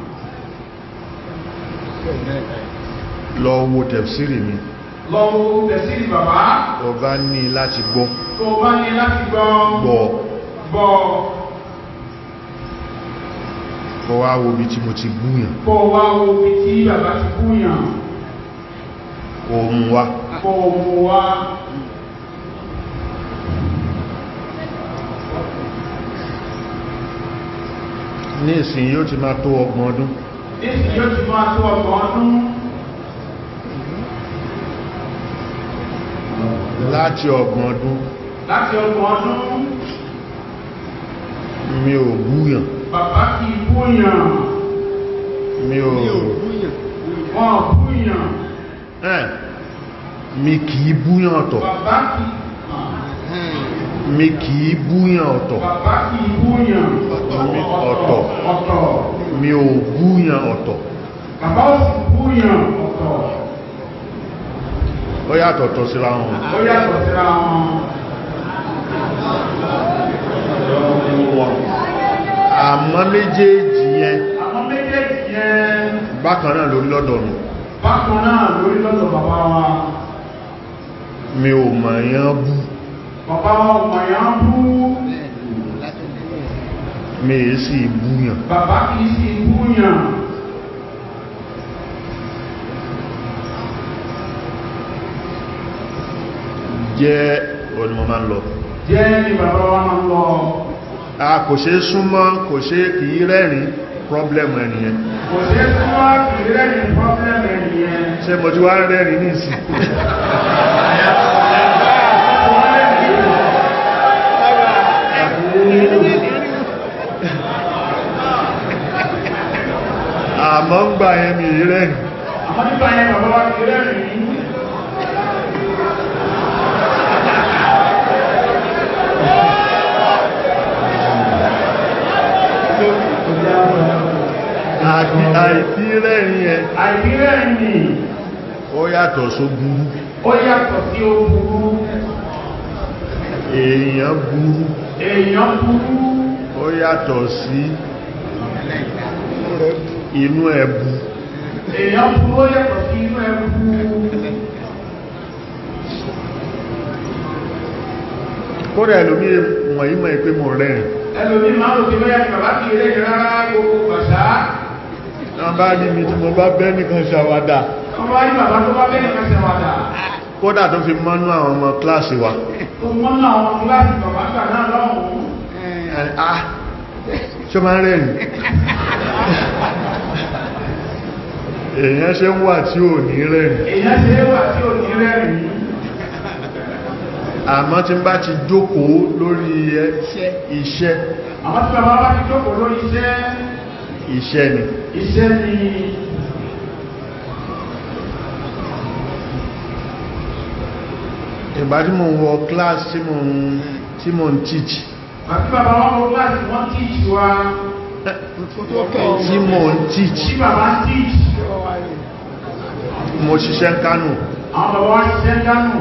Lọ wo tẹ̀fsírì mi. Lọ wo tẹ̀síìrì bàbá. Tó bá ní láti gbọ́, Tó bá ní láti gbọ́, gbọ́. Gbọ́. Kó wá wo bí tí mo ti búyàn. Kó wá wo ibi tí bàbá ti búyàn. Kó mú wá. Kó mú wá. Ní ìsìn yóò ti máa tó 30 ọdún. Nísìnyí yóò ti máa tó 30 ọdún. Láti 30 ọdún, Láti 30 ọdún, mi ò búyàn. Bàbá kì í búyàn. Mi ò Wọ́n búyàn. Ẹ́, mi kì í búyàn ọ̀tọ̀. Bàbá kì Mi kì í búyàn ọ̀tọ̀. Bàbá kì í búyàn. Mi ọ̀tọ̀. Ọ̀tọ̀. Mi ò búyàn ọ̀tọ̀. Bàbá ò sì búyàn ọ̀tọ̀. Ó yàtọ̀ tọ̀ síra wọn. Ó yàtọ̀ síra wọn. Àmọ́ méjèèjì yẹn, Àwọn méjèèjì yẹn, bákan náà lórí lọ́dọ̀ mi. Bákan náà lórí lọ́dọ̀ bàbá wa. Mi ò mọ̀ yán bú. Bàbá wa ò mọ̀ yán bú. Mi è sì búyàn. Bàbá kì í sì búyàn. Jẹ́ òní mo máa ń lọ. Jẹ́ ni bàbá wa máa ń lọ. A kò ṣe é súnmọ́, kò ṣe é kìí rẹ́rìn, problem ẹnìyẹn. Kò ṣe é súnmọ́, kì í rẹ́rìn, problem ẹnìyẹn. Ṣé mo ti wá rẹ́rìn ní ìsìn? Àmọ́ ń gbà yẹn mi ì rẹ́rìn. Àmọ́ nígbà yẹn bàbá wa kì í rẹ́rìn. Àìkí rẹ́rìn yẹn, Àìkí rẹ́rìn ni, ó yàtọ̀ só burú. Ó yàtọ̀ sí ó burú. Èèyàn burú, Èèyàn burú, ó yàtọ̀ sí inú ẹ̀bù. Èèyàn burú ó yàtọ̀ sí inú ẹ burú. Kódà ẹlòmí wọ̀nyí mọ̀ pé mo rẹ́rìn. Ẹlòmí máa ń rò pé bóyá ni bàbá kì í rẹ́rìn rárá gbogbo bàṣá. Wọ́n bá rí mi tí mo bá bẹ́ nìkan ṣàwàdà. Wọ́n bá rí bàbá tó bá bẹ́ẹ̀ nìkan ṣàwàdà. Kódà tó fi mọ́nú àwọn ọmọ kíláàsì wa. Tó mọ́nú àwọn kíláàsì bàbá gbà náà lọ́hùn-ún. Ah, ṣó máa ń rẹ́rìn? Èèyàn ṣe ń wà tí ò ní rẹ́rìn. Èèyàn ṣe é wà tí ò ní rẹ́rìn. Àmọ́ tí ń bá ti jókòó lórí iṣẹ́, Àwọn tí bàbá bá ti jókòó lórí iṣẹ́, iṣẹ́ ni. Iṣẹ́ ni. Ìgbà tí mo ń wọ class tí mo ń teach, Àti bàbá wọn wọ kíláàsì, wọ́n teach wa. Tí mo ń teach, Tí bàbá ń teach, mo ṣiṣẹ́ ní Kano, àwọn bàbá wa ṣiṣẹ́ ń Kánò.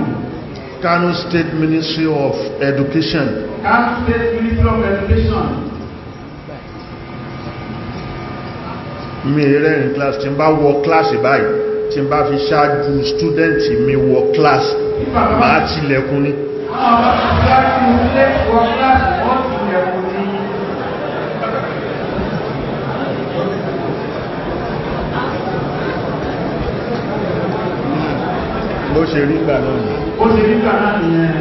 Kano State Ministry of Education. Kano State Ministry of Education. Mi rẹ́rìn class. Tí n bá wọ class báyìí, tí n bá fi ṣáájú student mi wọ class, máa tilẹ̀kùn ni. Àwọn bàbá ti ṣáájú ilé wọ kíláàsì, wọ́n ti lẹ̀kùn. Bó ṣe rí gbà náà ni. Ó ṣe rí gbà náà nìyẹn.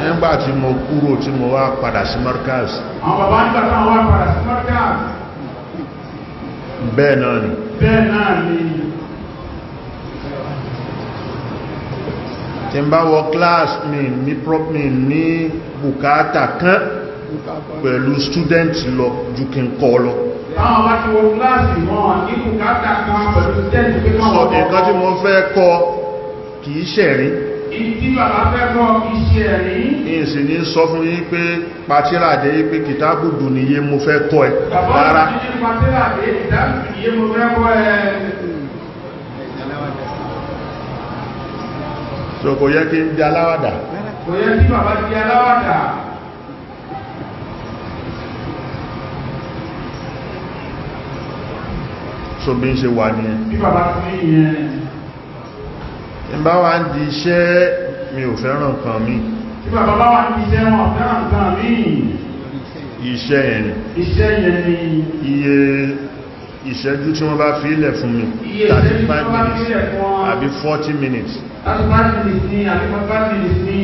Nígbà tí mo kúrò tí mo wá padà sí Markaz. Àwọn bàbá nígbà táwọn wá padà sí Markaz. Bẹ́ẹ̀ náà ni. Bẹ́ẹ̀ náà ni. Tí n bá wọ class mi ní mi ní bùkátà kan pẹ̀lú student lọ ju kí n kọ́ lọ. Táwọn bá ti wọ kíláàsì wọn ní bùkátà kan pẹ̀lú student pé kọ́ sọ nǹkan tí mo fẹ́ kọ́ kìí ṣẹ̀rín. Ìdí bàbá fẹ́ kọ́ kìí ṣe ẹ̀rín. Ìsì ní sọ fún yín pé pàtílàdé pé kìtàbùdù níye mo fẹ́ kọ́ ẹ. Rárá. Bàbá ní pàtílàdé kìtàbùdù níye mo fẹ́ kọ́ ẹ. So kò yẹ kí n di aláwàdà. Kò yẹ kí bàbá di aláwàdà. So bí n ṣe wà ní ẹ. Bí bàbá ti ní ìyẹn. N bá wá ń di iṣẹ́ mi ò fẹ́ràn nǹkan mi. Tí bàbá bá wà ní iṣẹ́ wọn fẹ́ràn nǹkan mi. Iṣẹ́ yẹn ni. Iṣẹ́ yẹn ni. Iye ìṣẹ́jú tí wọ́n bá fi ilẹ̀ fún mi. Iye ìṣẹ́jú tí wọ́n bá fi ilẹ̀ fún wọn. Àbí 40 minutes. 35 minutes ní àbí 45 minutes ní.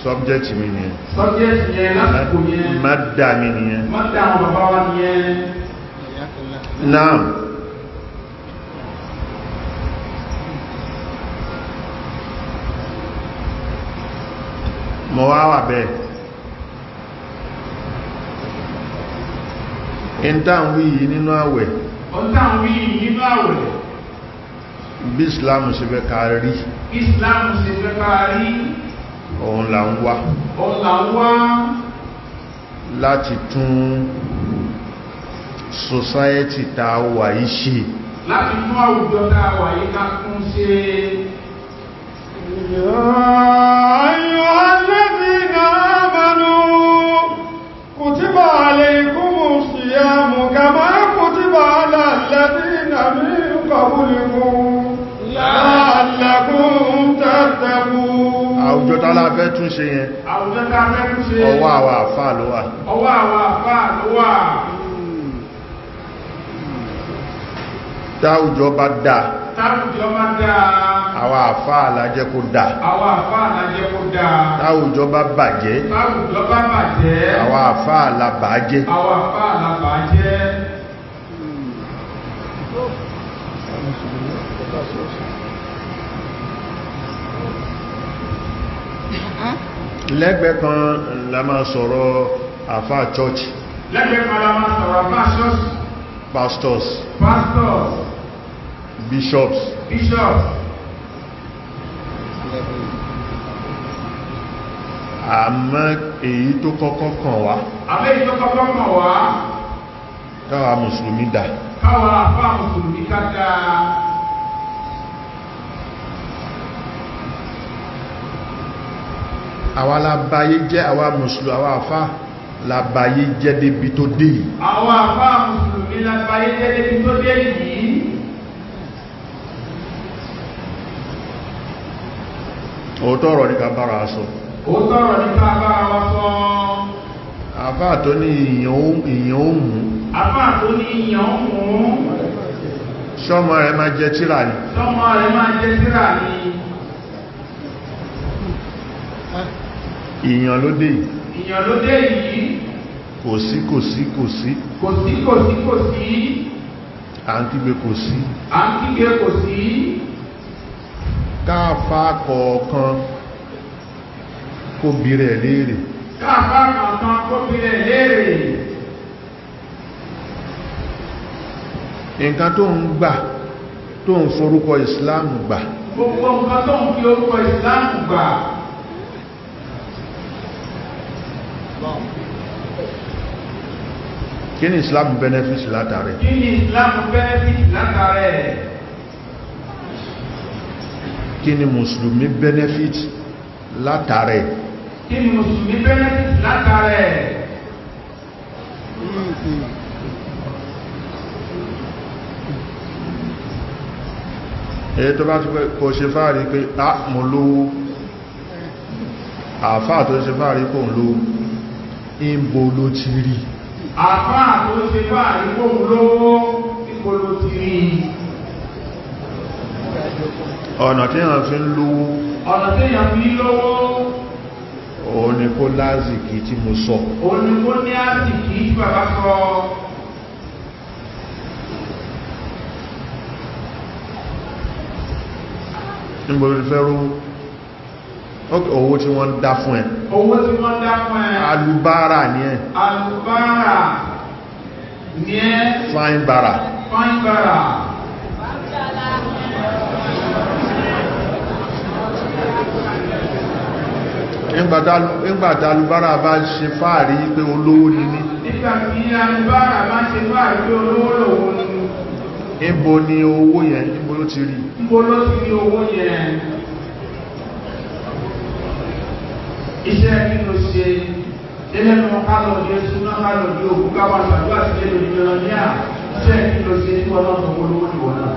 Subject mi nìyẹn. Subject yẹn lásìkò yẹn. Mádà mi nìyẹn. Mádà àwọn bàbá wa nìyẹn. Náà. Mo wá wà bẹ́ẹ̀. Ìntàn wí yìí nínú àwẹ̀. Ìntàn wí yìí nínú àwẹ̀. Bí Islam ṣe fẹ́ ká rí. Islam ṣe fẹ́ ká rí. Òun là ń wá. Òun là ń wá. Láti tún society tá a wà yìí ṣe. Láti tún àwùjọ tá a wà yìí ká tún ṣe. Ya ayyuhalladhina amanu kutiba alaykumus siyamu kama kutiba ala alladhina min qablikum la'allakum tattaqun. Àwùjọ tá la fẹ́ tún ṣe yẹn. Àwùjọ tá a fẹ́ tún ṣe. Ọwọ́ àwọn àfáà ló wà. Ọwọ́ àwọn àfáà ló wà. Táwùjọ bá dáa. Táwùjọ bá dáa. Àwa àfáà la jẹ́ kó dáa. Àwa àfáà la jẹ́ kó dáa. Táwùjọ bá bàjẹ́. Táwùjọ bá bàjẹ́. Àwa àfáà la bàjẹ́. Àwa àfáà la bàjẹ́. Lẹ́gbẹ̀ẹ́ kan la máa sọ̀rọ̀ àfáà church. Lẹ́gbẹ̀ẹ́ kan la máa sọ̀rọ̀ àfáà church. Pastors. Pastors. Bishops. Bishops. Àmọ́ èyí tó kọ́kọ́ kàn wá. Àmọ́ èyí tó kọ́kọ́ kàn wá. Káwa Mùsùlùmí dà. Káwa àfáà Mùsùlùmí ká dà. Àwa la bayé jẹ́, àwa Mùsùlùmí, àwa àfáà la bayé jẹ́ débi tó dé yìí. Àwa àfáà Mùsùlùmí la bayé jẹ́ débi tó dé yìí. Òótọ́ ọ̀rọ̀ ní ká bára sọ. Òótọ́ ọ̀rọ̀ ní ká bára wa sọ. Àfáà tó ní ìyàn ó mú. Àfáà tó ní ìyàn ó mú. Ṣọ́mọ rẹ̀ máa jẹ tírà ni. Ṣọ́mọ rẹ̀ máa jẹ tírà ni. Ìyàn ló dé yìí. Ìyàn ló dé yìí. Kò sí, kò sí, kò sí. Kò sí, kò sí, kò sí. À ń kígbe kò sí. À ń kígbe kò sí. Káàfá kọ̀ọ̀kan kó bi rẹ̀ léèrè. Káàfá kọ̀ọ̀kan kó bi rẹ̀ léèrè. Nǹkan tó ń gbà, tó ń forúkọ Ìsìláàmù gbà. Gbogbo nǹkan tó ń fi orúkọ Ìsìláàmù gbà. Kí ni Islam benefit látàrẹ? Kí ni Islam benefit látàrẹ? Kí ni Mùsùlùmí benefit látàrẹ? Kí ni Mùsùlùmí benefit látàrẹ? Èyí tó bá ti pé kò ṣe fáàrí pé á mo lówó, àfáà tó ṣe fáàrí kò ń lówó, ìbò ló ti rí? Àfáà tó ṣe fáàrí kò ń lówó, ìbò ló ti rí? Ọ̀nà tí èèyàn fi ń lówó, Ọ̀nà tí èèyàn fi ń lówó, òun ni kó lásìkí tí mo sọ. Òun ni kó ní àsìkí tí bàbá sọ. Níbo ló fẹ́ rówó? Ok, owó tí wọ́n ń dá fún ẹ. Owó tí wọ́n dá fún ẹ. Alubára ni ẹ. Alubára ni ẹ. Fine bara. Fine bara. Nígbàtà alubára bá ṣe fáàrí pé olówó ni mí. Nígbà tí alubára bá ṣe fáàrí pé olówó lòun ni. Níbo ni owó yẹn, níbo ló ti rí? Níbo ló ti rí owó yẹn? Iṣẹ́ kí ló ṣe? Lẹ́lẹ́nu kálọ̀ ní súná kálọ̀ ní òkú káwà ṣàdúrà sí lẹ́nu ìjọba ní à. Iṣẹ́ kí ló ṣe tí wọ́n náà sọ olówó ni wọ́n náà?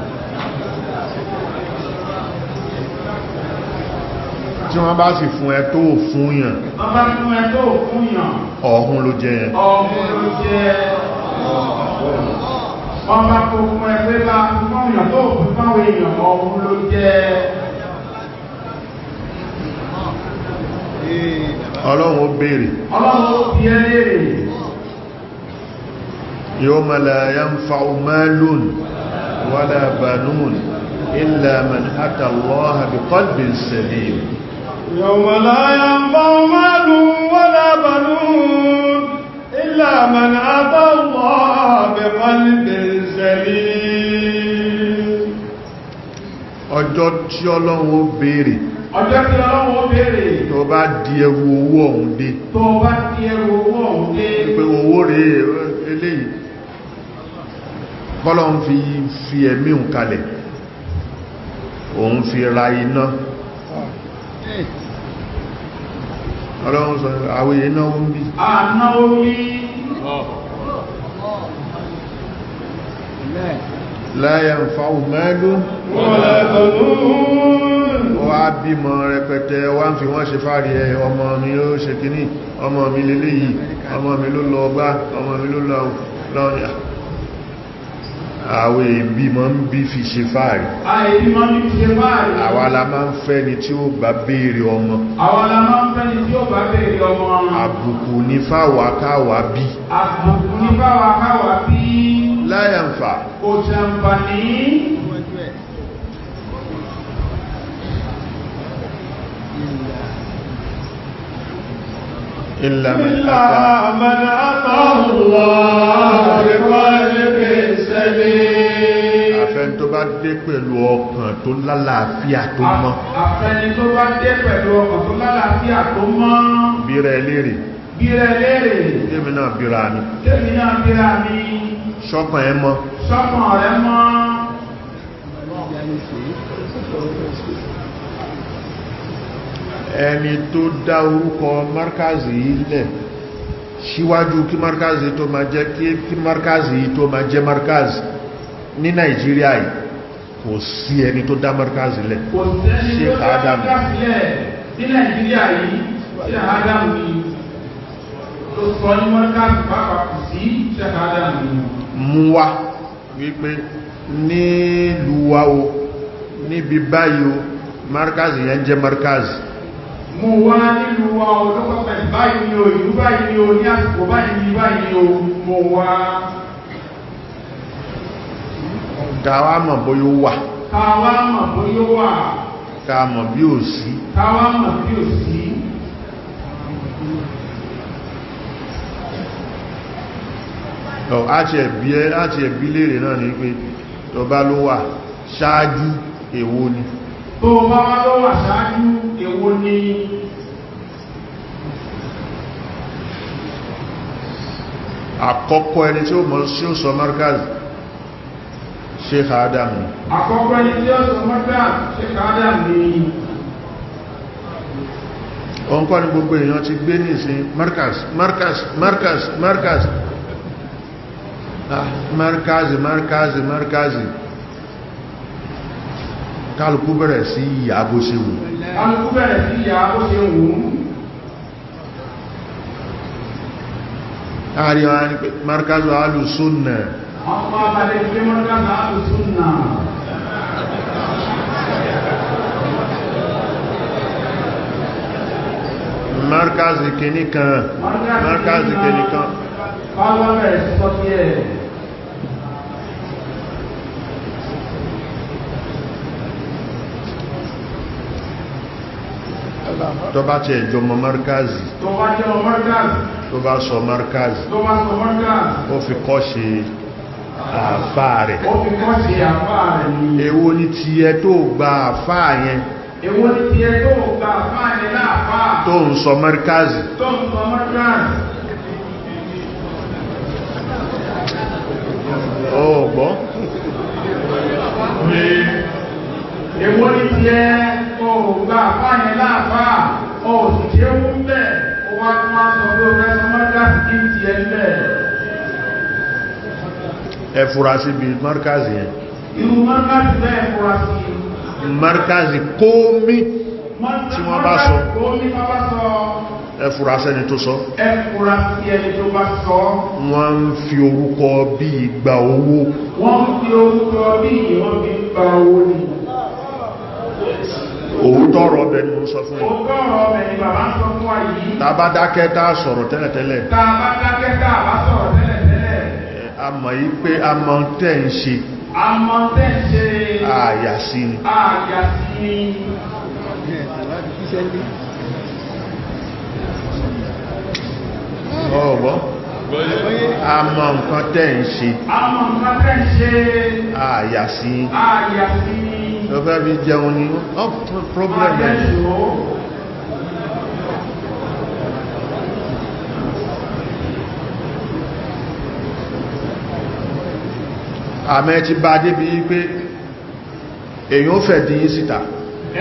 Tí wọ́n bá sì fún ẹ tó fún yàn. Wọ́n bá fún ẹ tó fún yàn. Ọ̀hún ló jẹ yẹn. Ọ̀hún ló jẹ. Wọ́n bá kó fún ẹ pé bá fún yàn tó fún fáwọn èèyàn, ọ̀hún ló jẹ. Ọlọ́run ó béèrè. Ọlọ́run ó bi ẹ́ léèrè. Yawma la yanfa'u malun wala banun illa man ata Allaha bi qalbin salim. Yawma la yanfa'u malun wala banun illa man ata Allaha bi qalbin salim. Ọjọ́ tí Ọlọ́run ó béèrè. Ọjọ́ tí Ọlọ́run ó béèrè. Tó bá di ẹrù owó ọ̀hún dé. Tó bá di ẹrù owó ọ̀hún dé. Pé owó rèé eléyìí. Bọ́lọ́run fi ẹ̀mí òun kalẹ̀. Òun fi ra iná. Ọlọ́run sọ àwọn èèyàn náwó ń bí. Ànáwó bí. La yanfa'u malun wala banun. Ó wá bímọ rẹpẹtẹ, wá ń fi wọ́n ṣe fárí ẹ, ọmọ mi ló ṣe kíní, ọmọ mi leléyìí, ọmọ mi ló lọ ọgbá, ọmọ mi ló lọ lọ́nà. Àwọn èbí mọ́ ń bí fi ṣe fáàrí. Àìbí mọ́ ń bí fi ṣe fáàrí. Àwa la máa ń fẹ́ ni tí ó bá béèrè ọmọ. Àwa la máa ń fẹ́ ni tí ó bá béèrè ọmọ. Àbùkù ní fáwa káwa bí. Àbùkù ní fáwa káwa bí. Láyàǹfà. Kò ṣàǹfààní. Illa man ata Allah bi qalbin salim. Àfẹ́ni tó bá dé pẹ̀lú ọkàn tó lálàáfíà tó mọ́. Àfẹ́ni tó bá dé pẹ̀lú ọkàn tó lálàáfíà tó mọ́. Bíra ẹ léèrè. Bíra ẹ léèrè. Kémi náà bíra mi. Kémi náà bíra mi. Ṣọ́kàn ẹ mọ́. Ṣọ́kàn rẹ mọ́. Ẹni tó dá orúkọ markazi yìí lẹ̀ síwájú kí markazi tó máa jẹ́ kí markazi yìí tó máa jẹ́ markazi ní Nàìjíríà yìí, kò sí ẹni tó dá markazi lẹ̀. Kò sẹ́ni tó dá markazi lẹ̀ ní Nàìjíríà yìí. Sheikh Adam ni tó sọ ní markazi pàápàá, kò sí Sheikh Adam ni. Mú wá wípé nílùú wa o, níbi báyìí o, markazi yẹn jẹ́ markazi. Mo wá nílùú wa o, lọ́pọ̀pẹ̀ báyìí ni o, ìlú báyìí ni o, ní àsìkò báyìí ni báyìí ni o, mo wá. Káwá mọ̀ bóyá ó wà. Káwá mọ̀ bóyá ó wà. Ká mọ̀ bí ò sí. Káwá mọ̀ bí ò sí. Àti ẹ̀bí léèrè náà ni pé tó bá ló wà ṣáájú èwo ni? Tó bá wá ló wà ṣáájú èwo ni? Àkọ́kọ́ ẹni tí ó mọ̀ sí ó sọ markaz Sheikh Adam ni. Àkọ́kọ́ ẹni tí ó sọ markaz Sheikh Adam ni. Òun kọ́ ni gbogbo èèyàn ti gbé ní ìsìn markaz, markaz, markaz, markaz. Markaz, markaz, markaz. Kálukú bẹ̀rẹ̀ sí ìyà bó ṣe wù. Kálukú bẹ̀rẹ̀ sí ìyà bó ṣe wù. Àárín àwọn ni pé markazu alùsùnà. Ọmọ abalẹ̀ pé markazu alùsùnà. Markazi kìíní kan, markazi kìíní kan. Báwọn bẹ̀rẹ̀ sí sọ sí ẹ̀. Tó bá ti ẹjọ́ mọ markazi, Tó bá jẹ́ ọmọ markazi, tó bá sọ markazi, tó bá sọ markazi, ó fi kọ́ ṣe àfáà rẹ̀. Ó fi kọ́ ṣe àfáà rẹ̀ ni. Èwo ni tiẹ̀ tó gba àfáà yẹn? Èwo ni tiẹ̀ tó gba àfáà yẹn láàfáà? Tó ń sọ markazi. Tó ń sọ markazi. Ó gbọ́. Èwo ni tiẹ̀ tó gba àfáà yẹn láàfáà? Ó sì jẹ́ ń bẹ̀. Ó wá tún wá sọ pé ó fẹ́ sọ markazi kí n tiẹ̀ ń bẹ̀. Ẹ fura sí bí markazi yẹn. Irú markazi bẹ́ẹ̀ fura sí. Markazi kómi tí wọ́n bá sọ. Kómi bá bá sọ. Ẹ fura sẹ́ni tó sọ. Ẹ fura sí ẹni tó bá sọ. Wọ́n ń fi orúkọ bí gba owó. Wọ́n ń fi orúkọ bí wọ́n fi gba owó ni. Òótọ́ ọ̀rọ̀ ọbẹ̀ ni mo sọ fún yín. Òótọ́ ọ̀rọ̀ ọbẹ̀ ni bàbá ń sọ fún wa yìí. Tá bá dákẹ́ tá sọ̀rọ̀ tẹ́lẹ̀tẹ́lẹ̀. Tá bá dákẹ́ tá bá sọ̀rọ̀ tẹ́lẹ̀tẹ́lẹ̀. A mọ̀ yí pé a mọ̀ tẹ́ ń ṣe. A mọ̀ tẹ́ ń ṣe. Àyà sí ni. Àyà sí ni. Ọ̀gbọ́. A mọ̀ nǹkan tẹ́ ń ṣe. A mọ̀ nǹkan tẹ́ ń ṣe. Àyà sí. Àyà sí ni. Ó fẹ́ fi jẹun ni. Oh, problem ẹ̀. Àmẹ́ ti bá débi pé èyàn fẹ̀ dín yín síta.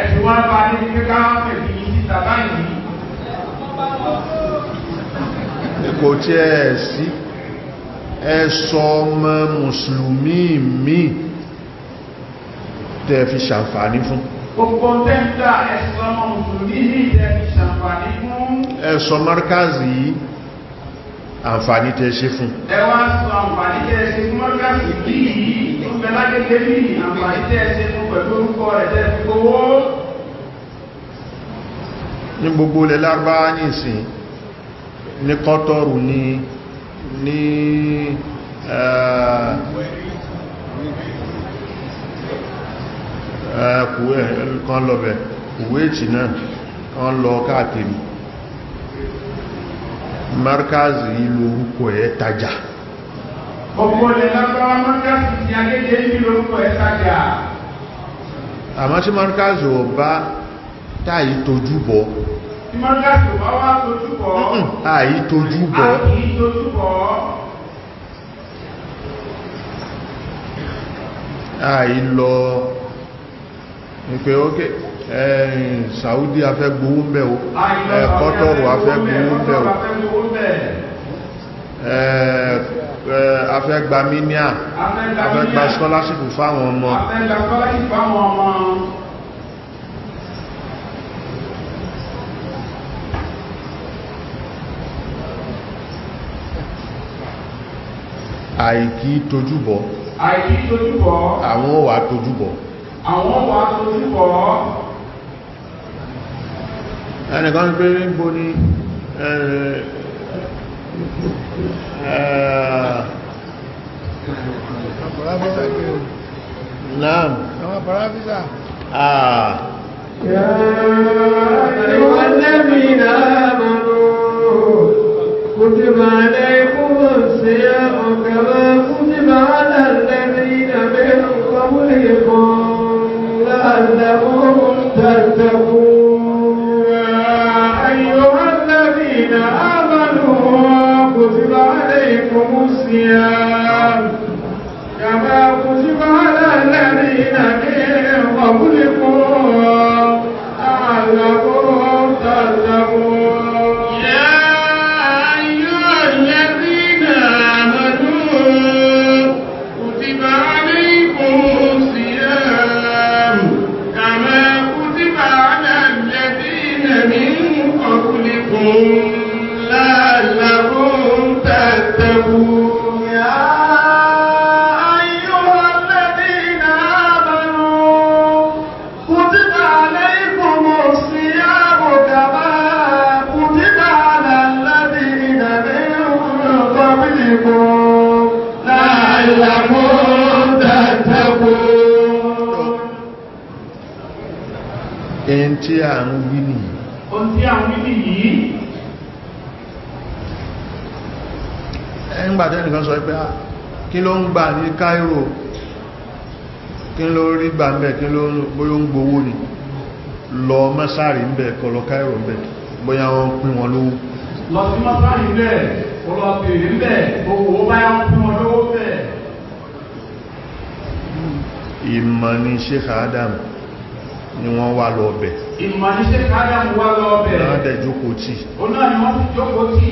Ẹ̀sùn wá bá débi pé ká fẹ̀ dín yín síta báyìí. Kò tí ẹ̀ sí ẹ sọ ọmọ mùsùlùmí mi tẹ́ fi ṣàǹfààní fún. Gbogbo tẹ́ńtà ẹ̀sọ́ ọmọ mùsùlùmí ní tẹ́ fi ṣàǹfààní fún. Ẹ sọ markazi yìí àǹfààní tẹ́ ṣe fún. Ẹ wá sọ àǹfààní tẹ́ ṣe fún markazi yìí tó ń bẹ lágbègbè bí àǹfààní tẹ́ ṣe fún pẹ̀lú orúkọ rẹ̀ tẹ́ fi gbowó. Ní gbogbo ilẹ̀ Lárúbáwá ní ìsìn, ní Kọ́tọ́rù ní kan lọ́bẹ̀ Kuwait náà kan lọ káàkiri. Markazi ìlú orúkọ ẹ̀ tajà. Gbogbo ilẹ̀ Lárúbáwá markazi ti Agége ìlú orúkọ ẹ̀ tajà. Àmọ́ tí markazi ò bá táyí tójú bọ̀. Tí markazi ò bá wá tójú bọ̀. Táyí tójú bọ̀. Àyí tójú bọ̀. Àyí lọ ní pé ókè ẹ̀yìn Saudi afẹ́ gbowó ń bẹ̀ o, Kọ́tọ́rù afẹ́ gbowó ń bẹ̀ o, afẹ́ gba míníà, afẹ́ gba scholarship fáwọn ọmọ. Afẹ́ gba scholarship fáwọn ọmọ. Àìkí tójúbọ̀. Àìkí tójúbọ̀. Àwọn wà tójúbọ̀. Àwọn wà tójúbọ̀. Ẹnìkan pé níbo ni Naam. Ah. يا أيها الذين آمنوا كتب عليكم الصيام كما كتب على الذين من قبلكم لعلكم تتقون. يا أيها الذين آمنوا كتب عليكم الصيام كما كتب على الذين من قبلكم لعلكم تتقون. يا أيها الذين آمنوا كتب عليكم الصيام كما كتب على الذين من قبلكم لعلكم تتقون. يا أيها الذين آمنوا كتب عليكم الصيام كما كتب Tí à ń wí nìyí. Ohun tí à ń wí nìyí. Ẹgbàtẹ́ nìkan sọ pé kí ló ń gbà ní Cairo, kí ló rí gbà ń bẹ̀, kí ló bóyá ń gbowó ni, lọ mọ́sárì ń bẹ̀, kó lọ Cairo ń bẹ̀, bóyá wọ́n pín wọn lówó. Lọ sí mọ́sárì ń bẹ̀, kó lọ bèèrè ń bẹ̀, owó báyá wọ́n pín wọn lówó bẹ̀. Ìmọ̀ ni Sheikh Adam ni wọ́n wá lọ bẹ̀. Ìmọ̀ ni Sheikh Adam wá lọ bẹ̀. Náà dẹ̀ jókòó tì. Ó náà ni wọ́n ti jókòó tì.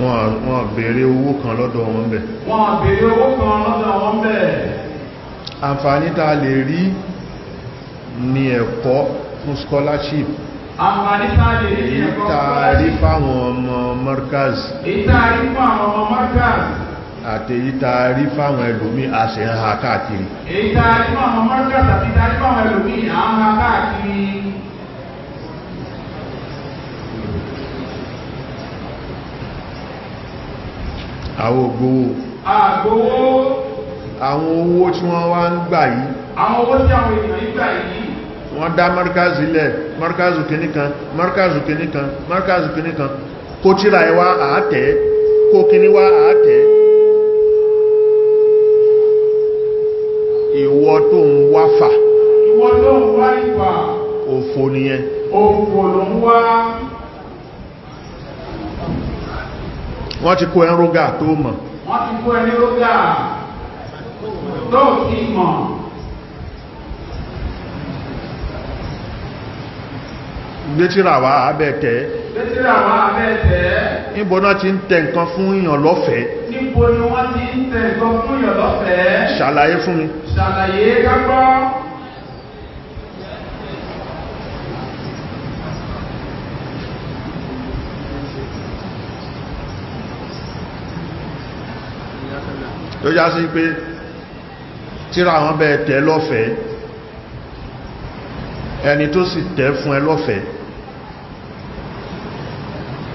Wọ́n béèrè owó kan lọ́dọ̀ wọn bẹ̀. Wọ́n béèrè owó kan lọ́dọ̀ wọn bẹ̀. Àǹfààní tá lè rí ní ẹ̀kọ́ fún scholarship. Àǹfààní tá lè rí ní ẹ̀kọ́ Èyí tá rí fáwọn ọmọ Markaz. Èyí tá rí fún àwọn ọmọ Markaz. Àti èyí tá rí fáwọn ẹlòmí a sì ń ha káàkiri. Èyí tá rí fún àwọn Markaz àti tá rí fáwọn ẹlòmí à ń ha káàkiri. Àwọn ògbówó. Àgbówó. Àwọn owó tí wọ́n wá ń gbà yìí. Àwọn owó tí àwọn ènìyàn ń gbà yìí. Wọ́n dá Markaz ilẹ̀, Markaz kìíní kan, Markaz kìíní kan, Markaz kìíní kan. Kó tíra ẹ wá àátẹ́, kó kíní wá àátẹ́. Ìwọ tó ń wá fà. Ìwọ tó ń wá ìfà. Òfò nìyẹn. Òfò ló ń wá. Wọ́n ti kó ẹnrógà tó mọ̀. Wọ́n ti kó ẹnrógà tó ti mọ̀. Gbé tírà wá abẹ́ tẹ́. Gbé tírà wá abẹ́ tẹ́. Níbo náà ti ń tẹ nǹkan fún èèyàn lọ́fẹ̀ẹ́? Níbo ni wọ́n ti ń tẹ nǹkan fún èèyàn lọ́fẹ̀ẹ́? Ṣàlàyé fún mi. Ṣàlàyé ká gbọ́. Tó já sí pé tírà wọn bẹ́ẹ̀ tẹ́ lọ́fẹ̀ẹ́, ẹni tó sì tẹ́ fún ẹ lọ́fẹ̀ẹ́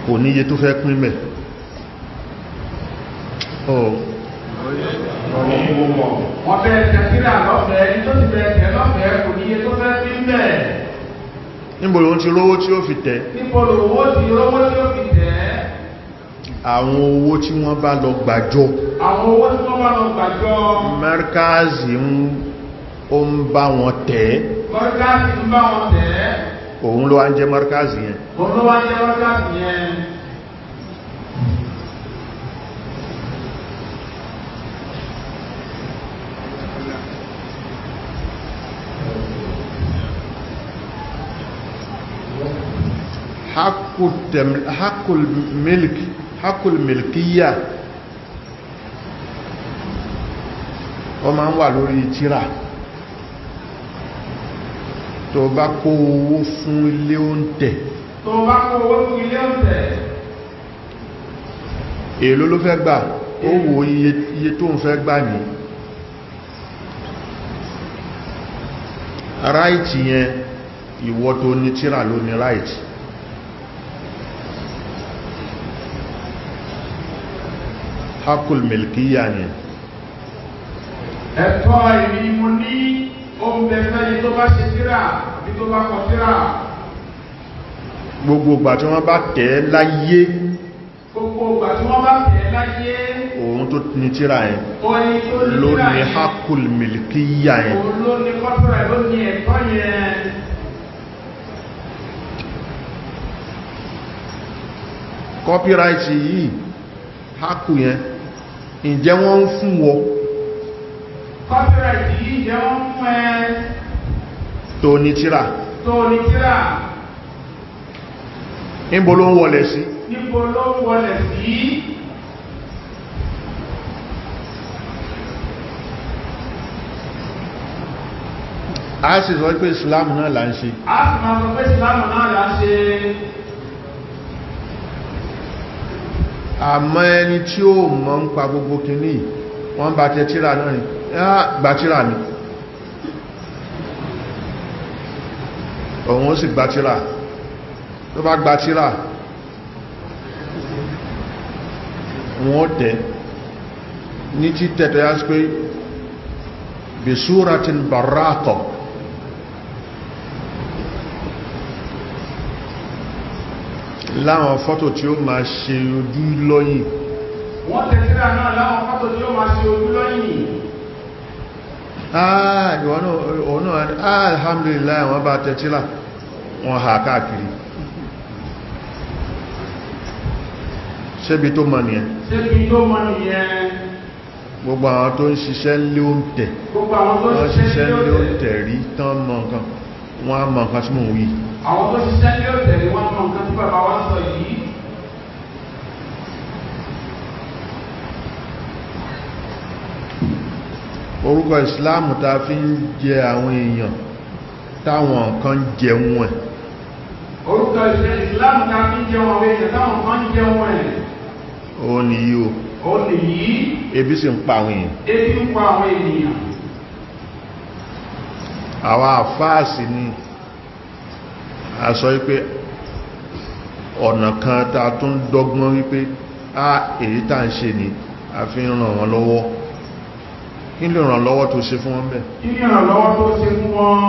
kò níye tó fẹ́ pín mẹ́. Wọ́n bẹ́ẹ̀ tẹ́ tírà lọ́fẹ̀ẹ́, ẹni tó sì bẹ́ẹ̀ tẹ́ lọ́fẹ̀ẹ́ kò níye tó fẹ́ pín mẹ́. Níbo ló ń ti rówó tí ó fi tẹ́? Níbo lówó ti rówó tí ó fi tẹ́? Àwọn owó tí wọ́n bá lọ gbàjọ. Àwọn owó tí wọ́n bá lọ gbàjọ. Markazi ó ń bá wọn tẹ̀. Markazi ń bá wọn tẹ̀. Òun ló wá ń jẹ́ Markazi yẹn. Òun ló wá ń jẹ́ Markazi yẹn. Hakul milk, hakul milkiya, ó máa ń wà lórí tírà. Tó bá kó owó fún ilé oúnjẹ, tó bá kó owó fún ilé oúnjẹ, èló ló fẹ́ gbà? Ó wo iye tó ń fẹ́ gbà ní ráìtì yẹn. Ìwọ tó ní tírà ló ní ráìtì. Hakul milkiya ni. Ẹ̀tọ́ èmi mo ní oúnjẹ fẹ́ni tó bá ṣe tírà bí tó bá kọ tírà. Gbogbo ìgbà tí wọ́n bá tẹ̀ ẹ́ láyé, gbogbo ìgbà tí wọ́n bá tẹ̀ ẹ́ láyé, òun tó ní tírà yẹn ló ní hakul milkiya yẹn. Òun ló ní kọ́tírà, ló ní ẹ̀tọ́ yẹn. Copyright yìí, haku yẹn, ǹjẹ́ wọ́n ń fún wọ? Copyright yìí jẹ́ wọ́n fún ẹ? Tó ní tírà. Tó ní tírà. Níbo ló ń wọlẹ̀ sí? Níbo ló ń wọlẹ̀ sí? A sì sọ pé Islam náà là ń ṣe. A sì máa sọ pé Islam náà là ń ṣe. Àmọ́ ẹni tí ó mọ̀ ń pa gbogbo kìíní, wọ́n bá tẹ tírà náà ni, gba tírà mi. Òun ó sì gba tírà. Tó bá gba tírà, wọ́n ó tẹ̀ ní títẹ̀ tó yá sí pé bisuratin barraqa, Láwọn fọ́tò tí ó máa ṣe ojú lọ́yìn. Wọ́n tẹ tírà náà láwọn fọ́tò tí ó máa ṣe ojú lọ́yìn. Ah, ìwọ náà, òun náà, ah, alhamdulillah, wọ́n bá tẹ tírà, wọ́n hà káàkiri. Ṣébi tó mọ̀ nìyẹn? Ṣébi tó mọ̀ nìyẹn? Gbogbo àwọn tó ń ṣiṣẹ́ lé oúnjẹ, Gbogbo àwọn tó wọ́n ṣiṣẹ́ ṣiṣẹ́ lé lé òtẹ̀. oúnjẹ rí tán mọ̀ nǹkan, wọ́n á mọ̀ nǹkan tí mò ń wí. Àwọn tó ṣiṣẹ́ lé òtẹ̀ ni wọ́n mọ̀ nǹkan tí bàbá wa sọ yìí. Orúkọ ìsìláàmù ta fi ń jẹ àwọn èèyàn táwọn kan jẹun ẹ̀. Orúkọ ìṣẹ́ ìsìláàmù ta fi ń jẹun àwọn èèyàn táwọn kan ń jẹun ẹ̀. Ó ní yí o. Ó nìyí. Ebi sì ń pa àwọn èèyàn. Ebi ń pa àwọn ènìyàn. Àwa àfáàsì ni a sọ wípé ọ̀nà kan ta tún dọ́gbọ́n wípé a èyí tá ń ṣe ni a fi ń ràn wọ́n lọ́wọ́. Kí lè ràn lọ́wọ́ tó ṣe fún wọn bẹ́ẹ̀? Kí ni ìrànlọ́wọ́ tó ṣe fún wọn?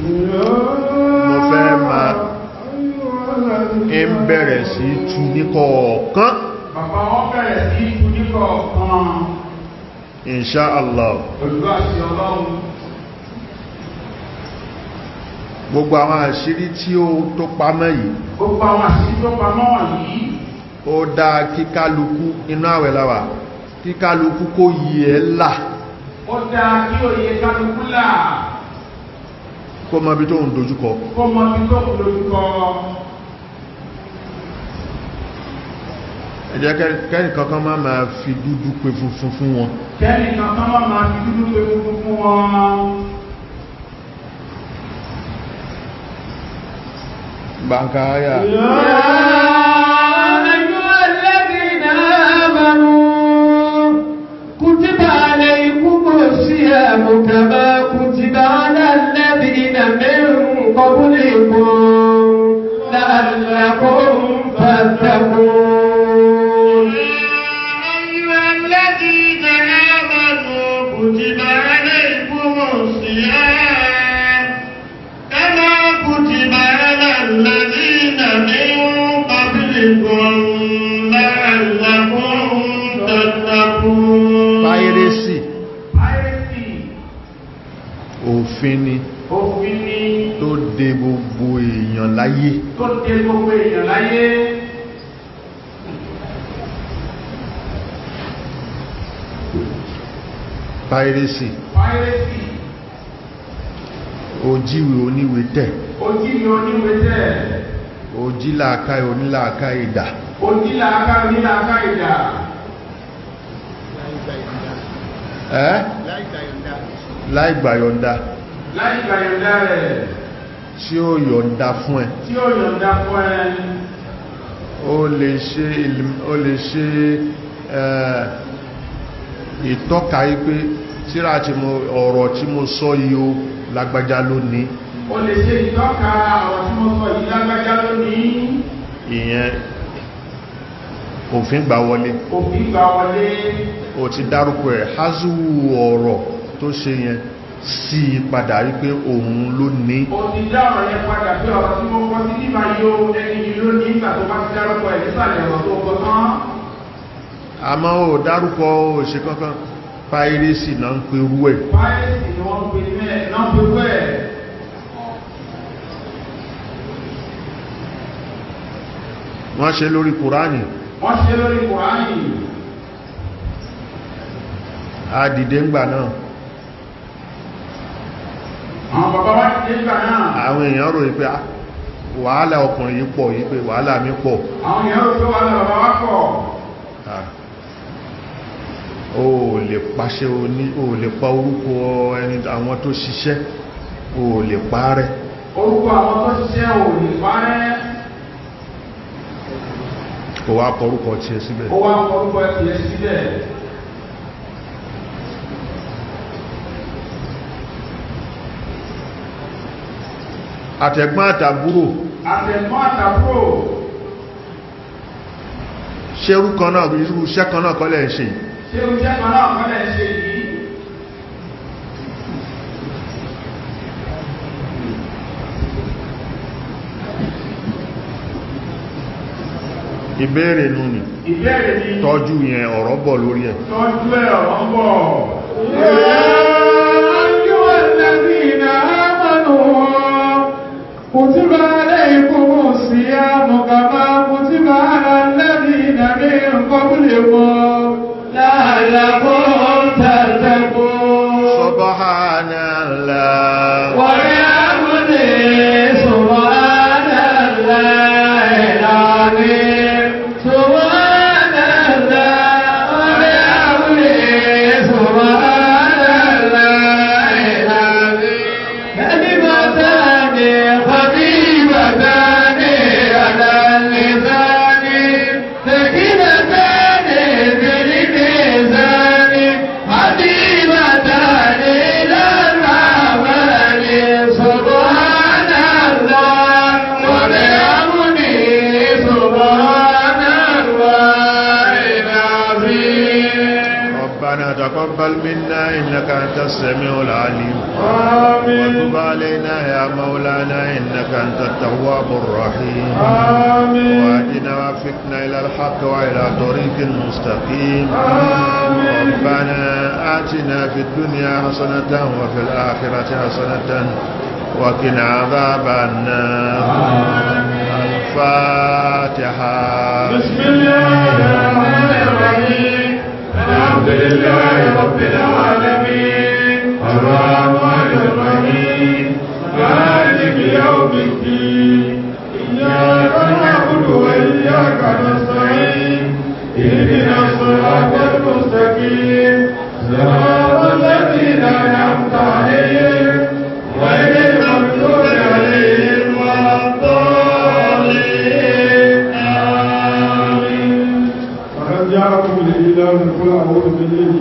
Mo fẹ́ máa ń bẹ̀rẹ̀ sí tú ní kọ̀ọ̀kan. Bàbá wọn bẹ̀rẹ̀ sí tú ní kọ̀ọ̀kan. Insha Allah. Pẹ̀lú àṣẹ Ọlọ́run. Gbogbo àwọn àṣírí tí ó tó pamọ́ yìí. Gbogbo àwọn àṣírí tó pamọ́ wọ̀nyí. Ó dáa kíkálukú inú àwẹ̀ la wà, kíkálukú kó yí ẹ là. Ó dáa kí òye kálukú là. Kó mọ ibi tó ń dojúkọ. Kó mọ ibi tó ń dojúkọ. Ẹ jẹ́ kẹ́nì kankan má máa fi dúdú pe funfun fún wọn. Kẹ́nì kankan má máa fi dúdú pe funfun fún wọn. Bàǹkà áyà. يا أيها الذين آمنوا كتب عليكم الصيام كما كتب على الذين من قبلكم لعلكم تتقون. أيها الذين آمنوا كتب عليكم الصيام كما كتب على الذين من قبلكم لعلكم تتقون. Piracy. Piracy. Òfin ni. Òfin ni. Tó de gbogbo èèyàn láyé. Tó de gbogbo èèyàn láyé. Piracy. Piracy. Ojíwe oníwe tẹ̀. Ojíwe oníwe tẹ̀. Ojílàákàyè onílàákàyè dà. Ojílàákàyè onílàákàyè dà. Ẹ́? Láì gbàyọ̀ǹda. Láì gbàyọ̀ǹda rẹ̀. Tí ó yọ̀ǹda fún ẹ. Tí ó yọ̀ǹda fún ẹ. Ó lè ṣe ó lè ṣe ìtọ́ka wípé tírà tí mo ọ̀rọ̀ tí mo sọ yìí ó lágbájá lónìí. Ó lè ṣe ìtọ́ka ọ̀rọ̀ tí mo sọ yìí lágbájá lónìí. Ìyẹn òfin gbà wọlé. Òfin gbà wọlé. Ó ti dárúkọ ẹ̀ házùwù ọ̀rọ̀ tó ṣe yẹn sí i padà wípé òun ló ní. Ó ti dá ọ̀rọ̀ yẹn padà pé ọ̀rọ̀ tí mo kọ sí nígbà yìí ó ẹni yìí ló ní ìgbà tó bá ti dárúkọ ẹ̀ nísàlẹ̀ ọ̀rọ̀ tó kọ tán. Àmọ́ ó dárúkọ ó ṣe kankan, piracy náà ń pe irú ẹ̀. Piracy ni wọ́n ń pe mẹ́ẹ̀ náà ń pe irú ẹ̀. Wọ́n ṣe lórí Kùránì. Wọ́n ṣe lórí Kùránì. A dìde ńgbà náà. Àwọn bàbá wa dìde ńgbà náà. Àwọn èèyàn rò pé wàhálà ọkùnrin yìí pọ̀ yìí pé wàhálà mi pọ̀. Àwọn èèyàn rò pé wàhálà bàbá wa pọ̀. O lè pàṣẹ oní, o lè pa orúkọ ẹni àwọn tó ṣiṣẹ́, o lè parẹ́. Orúkọ àwọn tó ṣiṣẹ́ o lè parẹ́. Ó wá kọ orúkọ tiẹ̀ síbẹ̀. Ó wá kọ orúkọ tiẹ̀ síbẹ̀. Àtẹ̀gbọ́n àtàbúrò. Àtẹ̀gbọ́n àtàbúrò. Ṣé irú kan náà, irú iṣẹ́ kan náà kọ́ lẹ̀ ń ṣe? Ṣé o jẹ́ kan náà kọ́lẹ̀ ń ṣe yìí? Ìbéèrè nù ni. Ìbéèrè ni. Tọ́jú yẹn, ọ̀rọ̀ bọ̀ lórí ẹ̀. Tọ́jú ẹ̀, ọ̀rọ̀ ń bọ̀. يا أيها الذين آمنوا كتب عليكم الصيام كما كتب على الذين من قبلكم لعلكم تتقون. Subhanallah. وبحمده سبحان الله العظيم. سبحان الله وبحمده سبحان الله العظيم. كلمتان خفيفتان على اللسان ثقيلتان في الميزان حبيبتان إلى الرحمن. سبحان الله وبحمده سبحان الله العظيم. ربنا تقبل منا إنك أنت السميع العليم. آمين. وتب علينا يا مولانا إنك أنت التواب الرحيم. آمين. واهدنا ووفقنا إلى الحق وإلى طريق مستقيم. آمين. ربنا آتنا في الدنيا حسنة وفي الآخرة حسنة وقنا عذاب النار. الفاتحة. بسم الله الرحمن الرحيم. الحمد لله رب العالمين. الرحمن الرحيم. مالك يوم الدين. إياك نعبد وإياك نستعين. اهدنا الصراط المستقيم. صراط الذين أنعمت عليهم غير المغضوب عليهم ولا الضالين. آمين. فقد جاءكم الإله قل أعوذ بالله.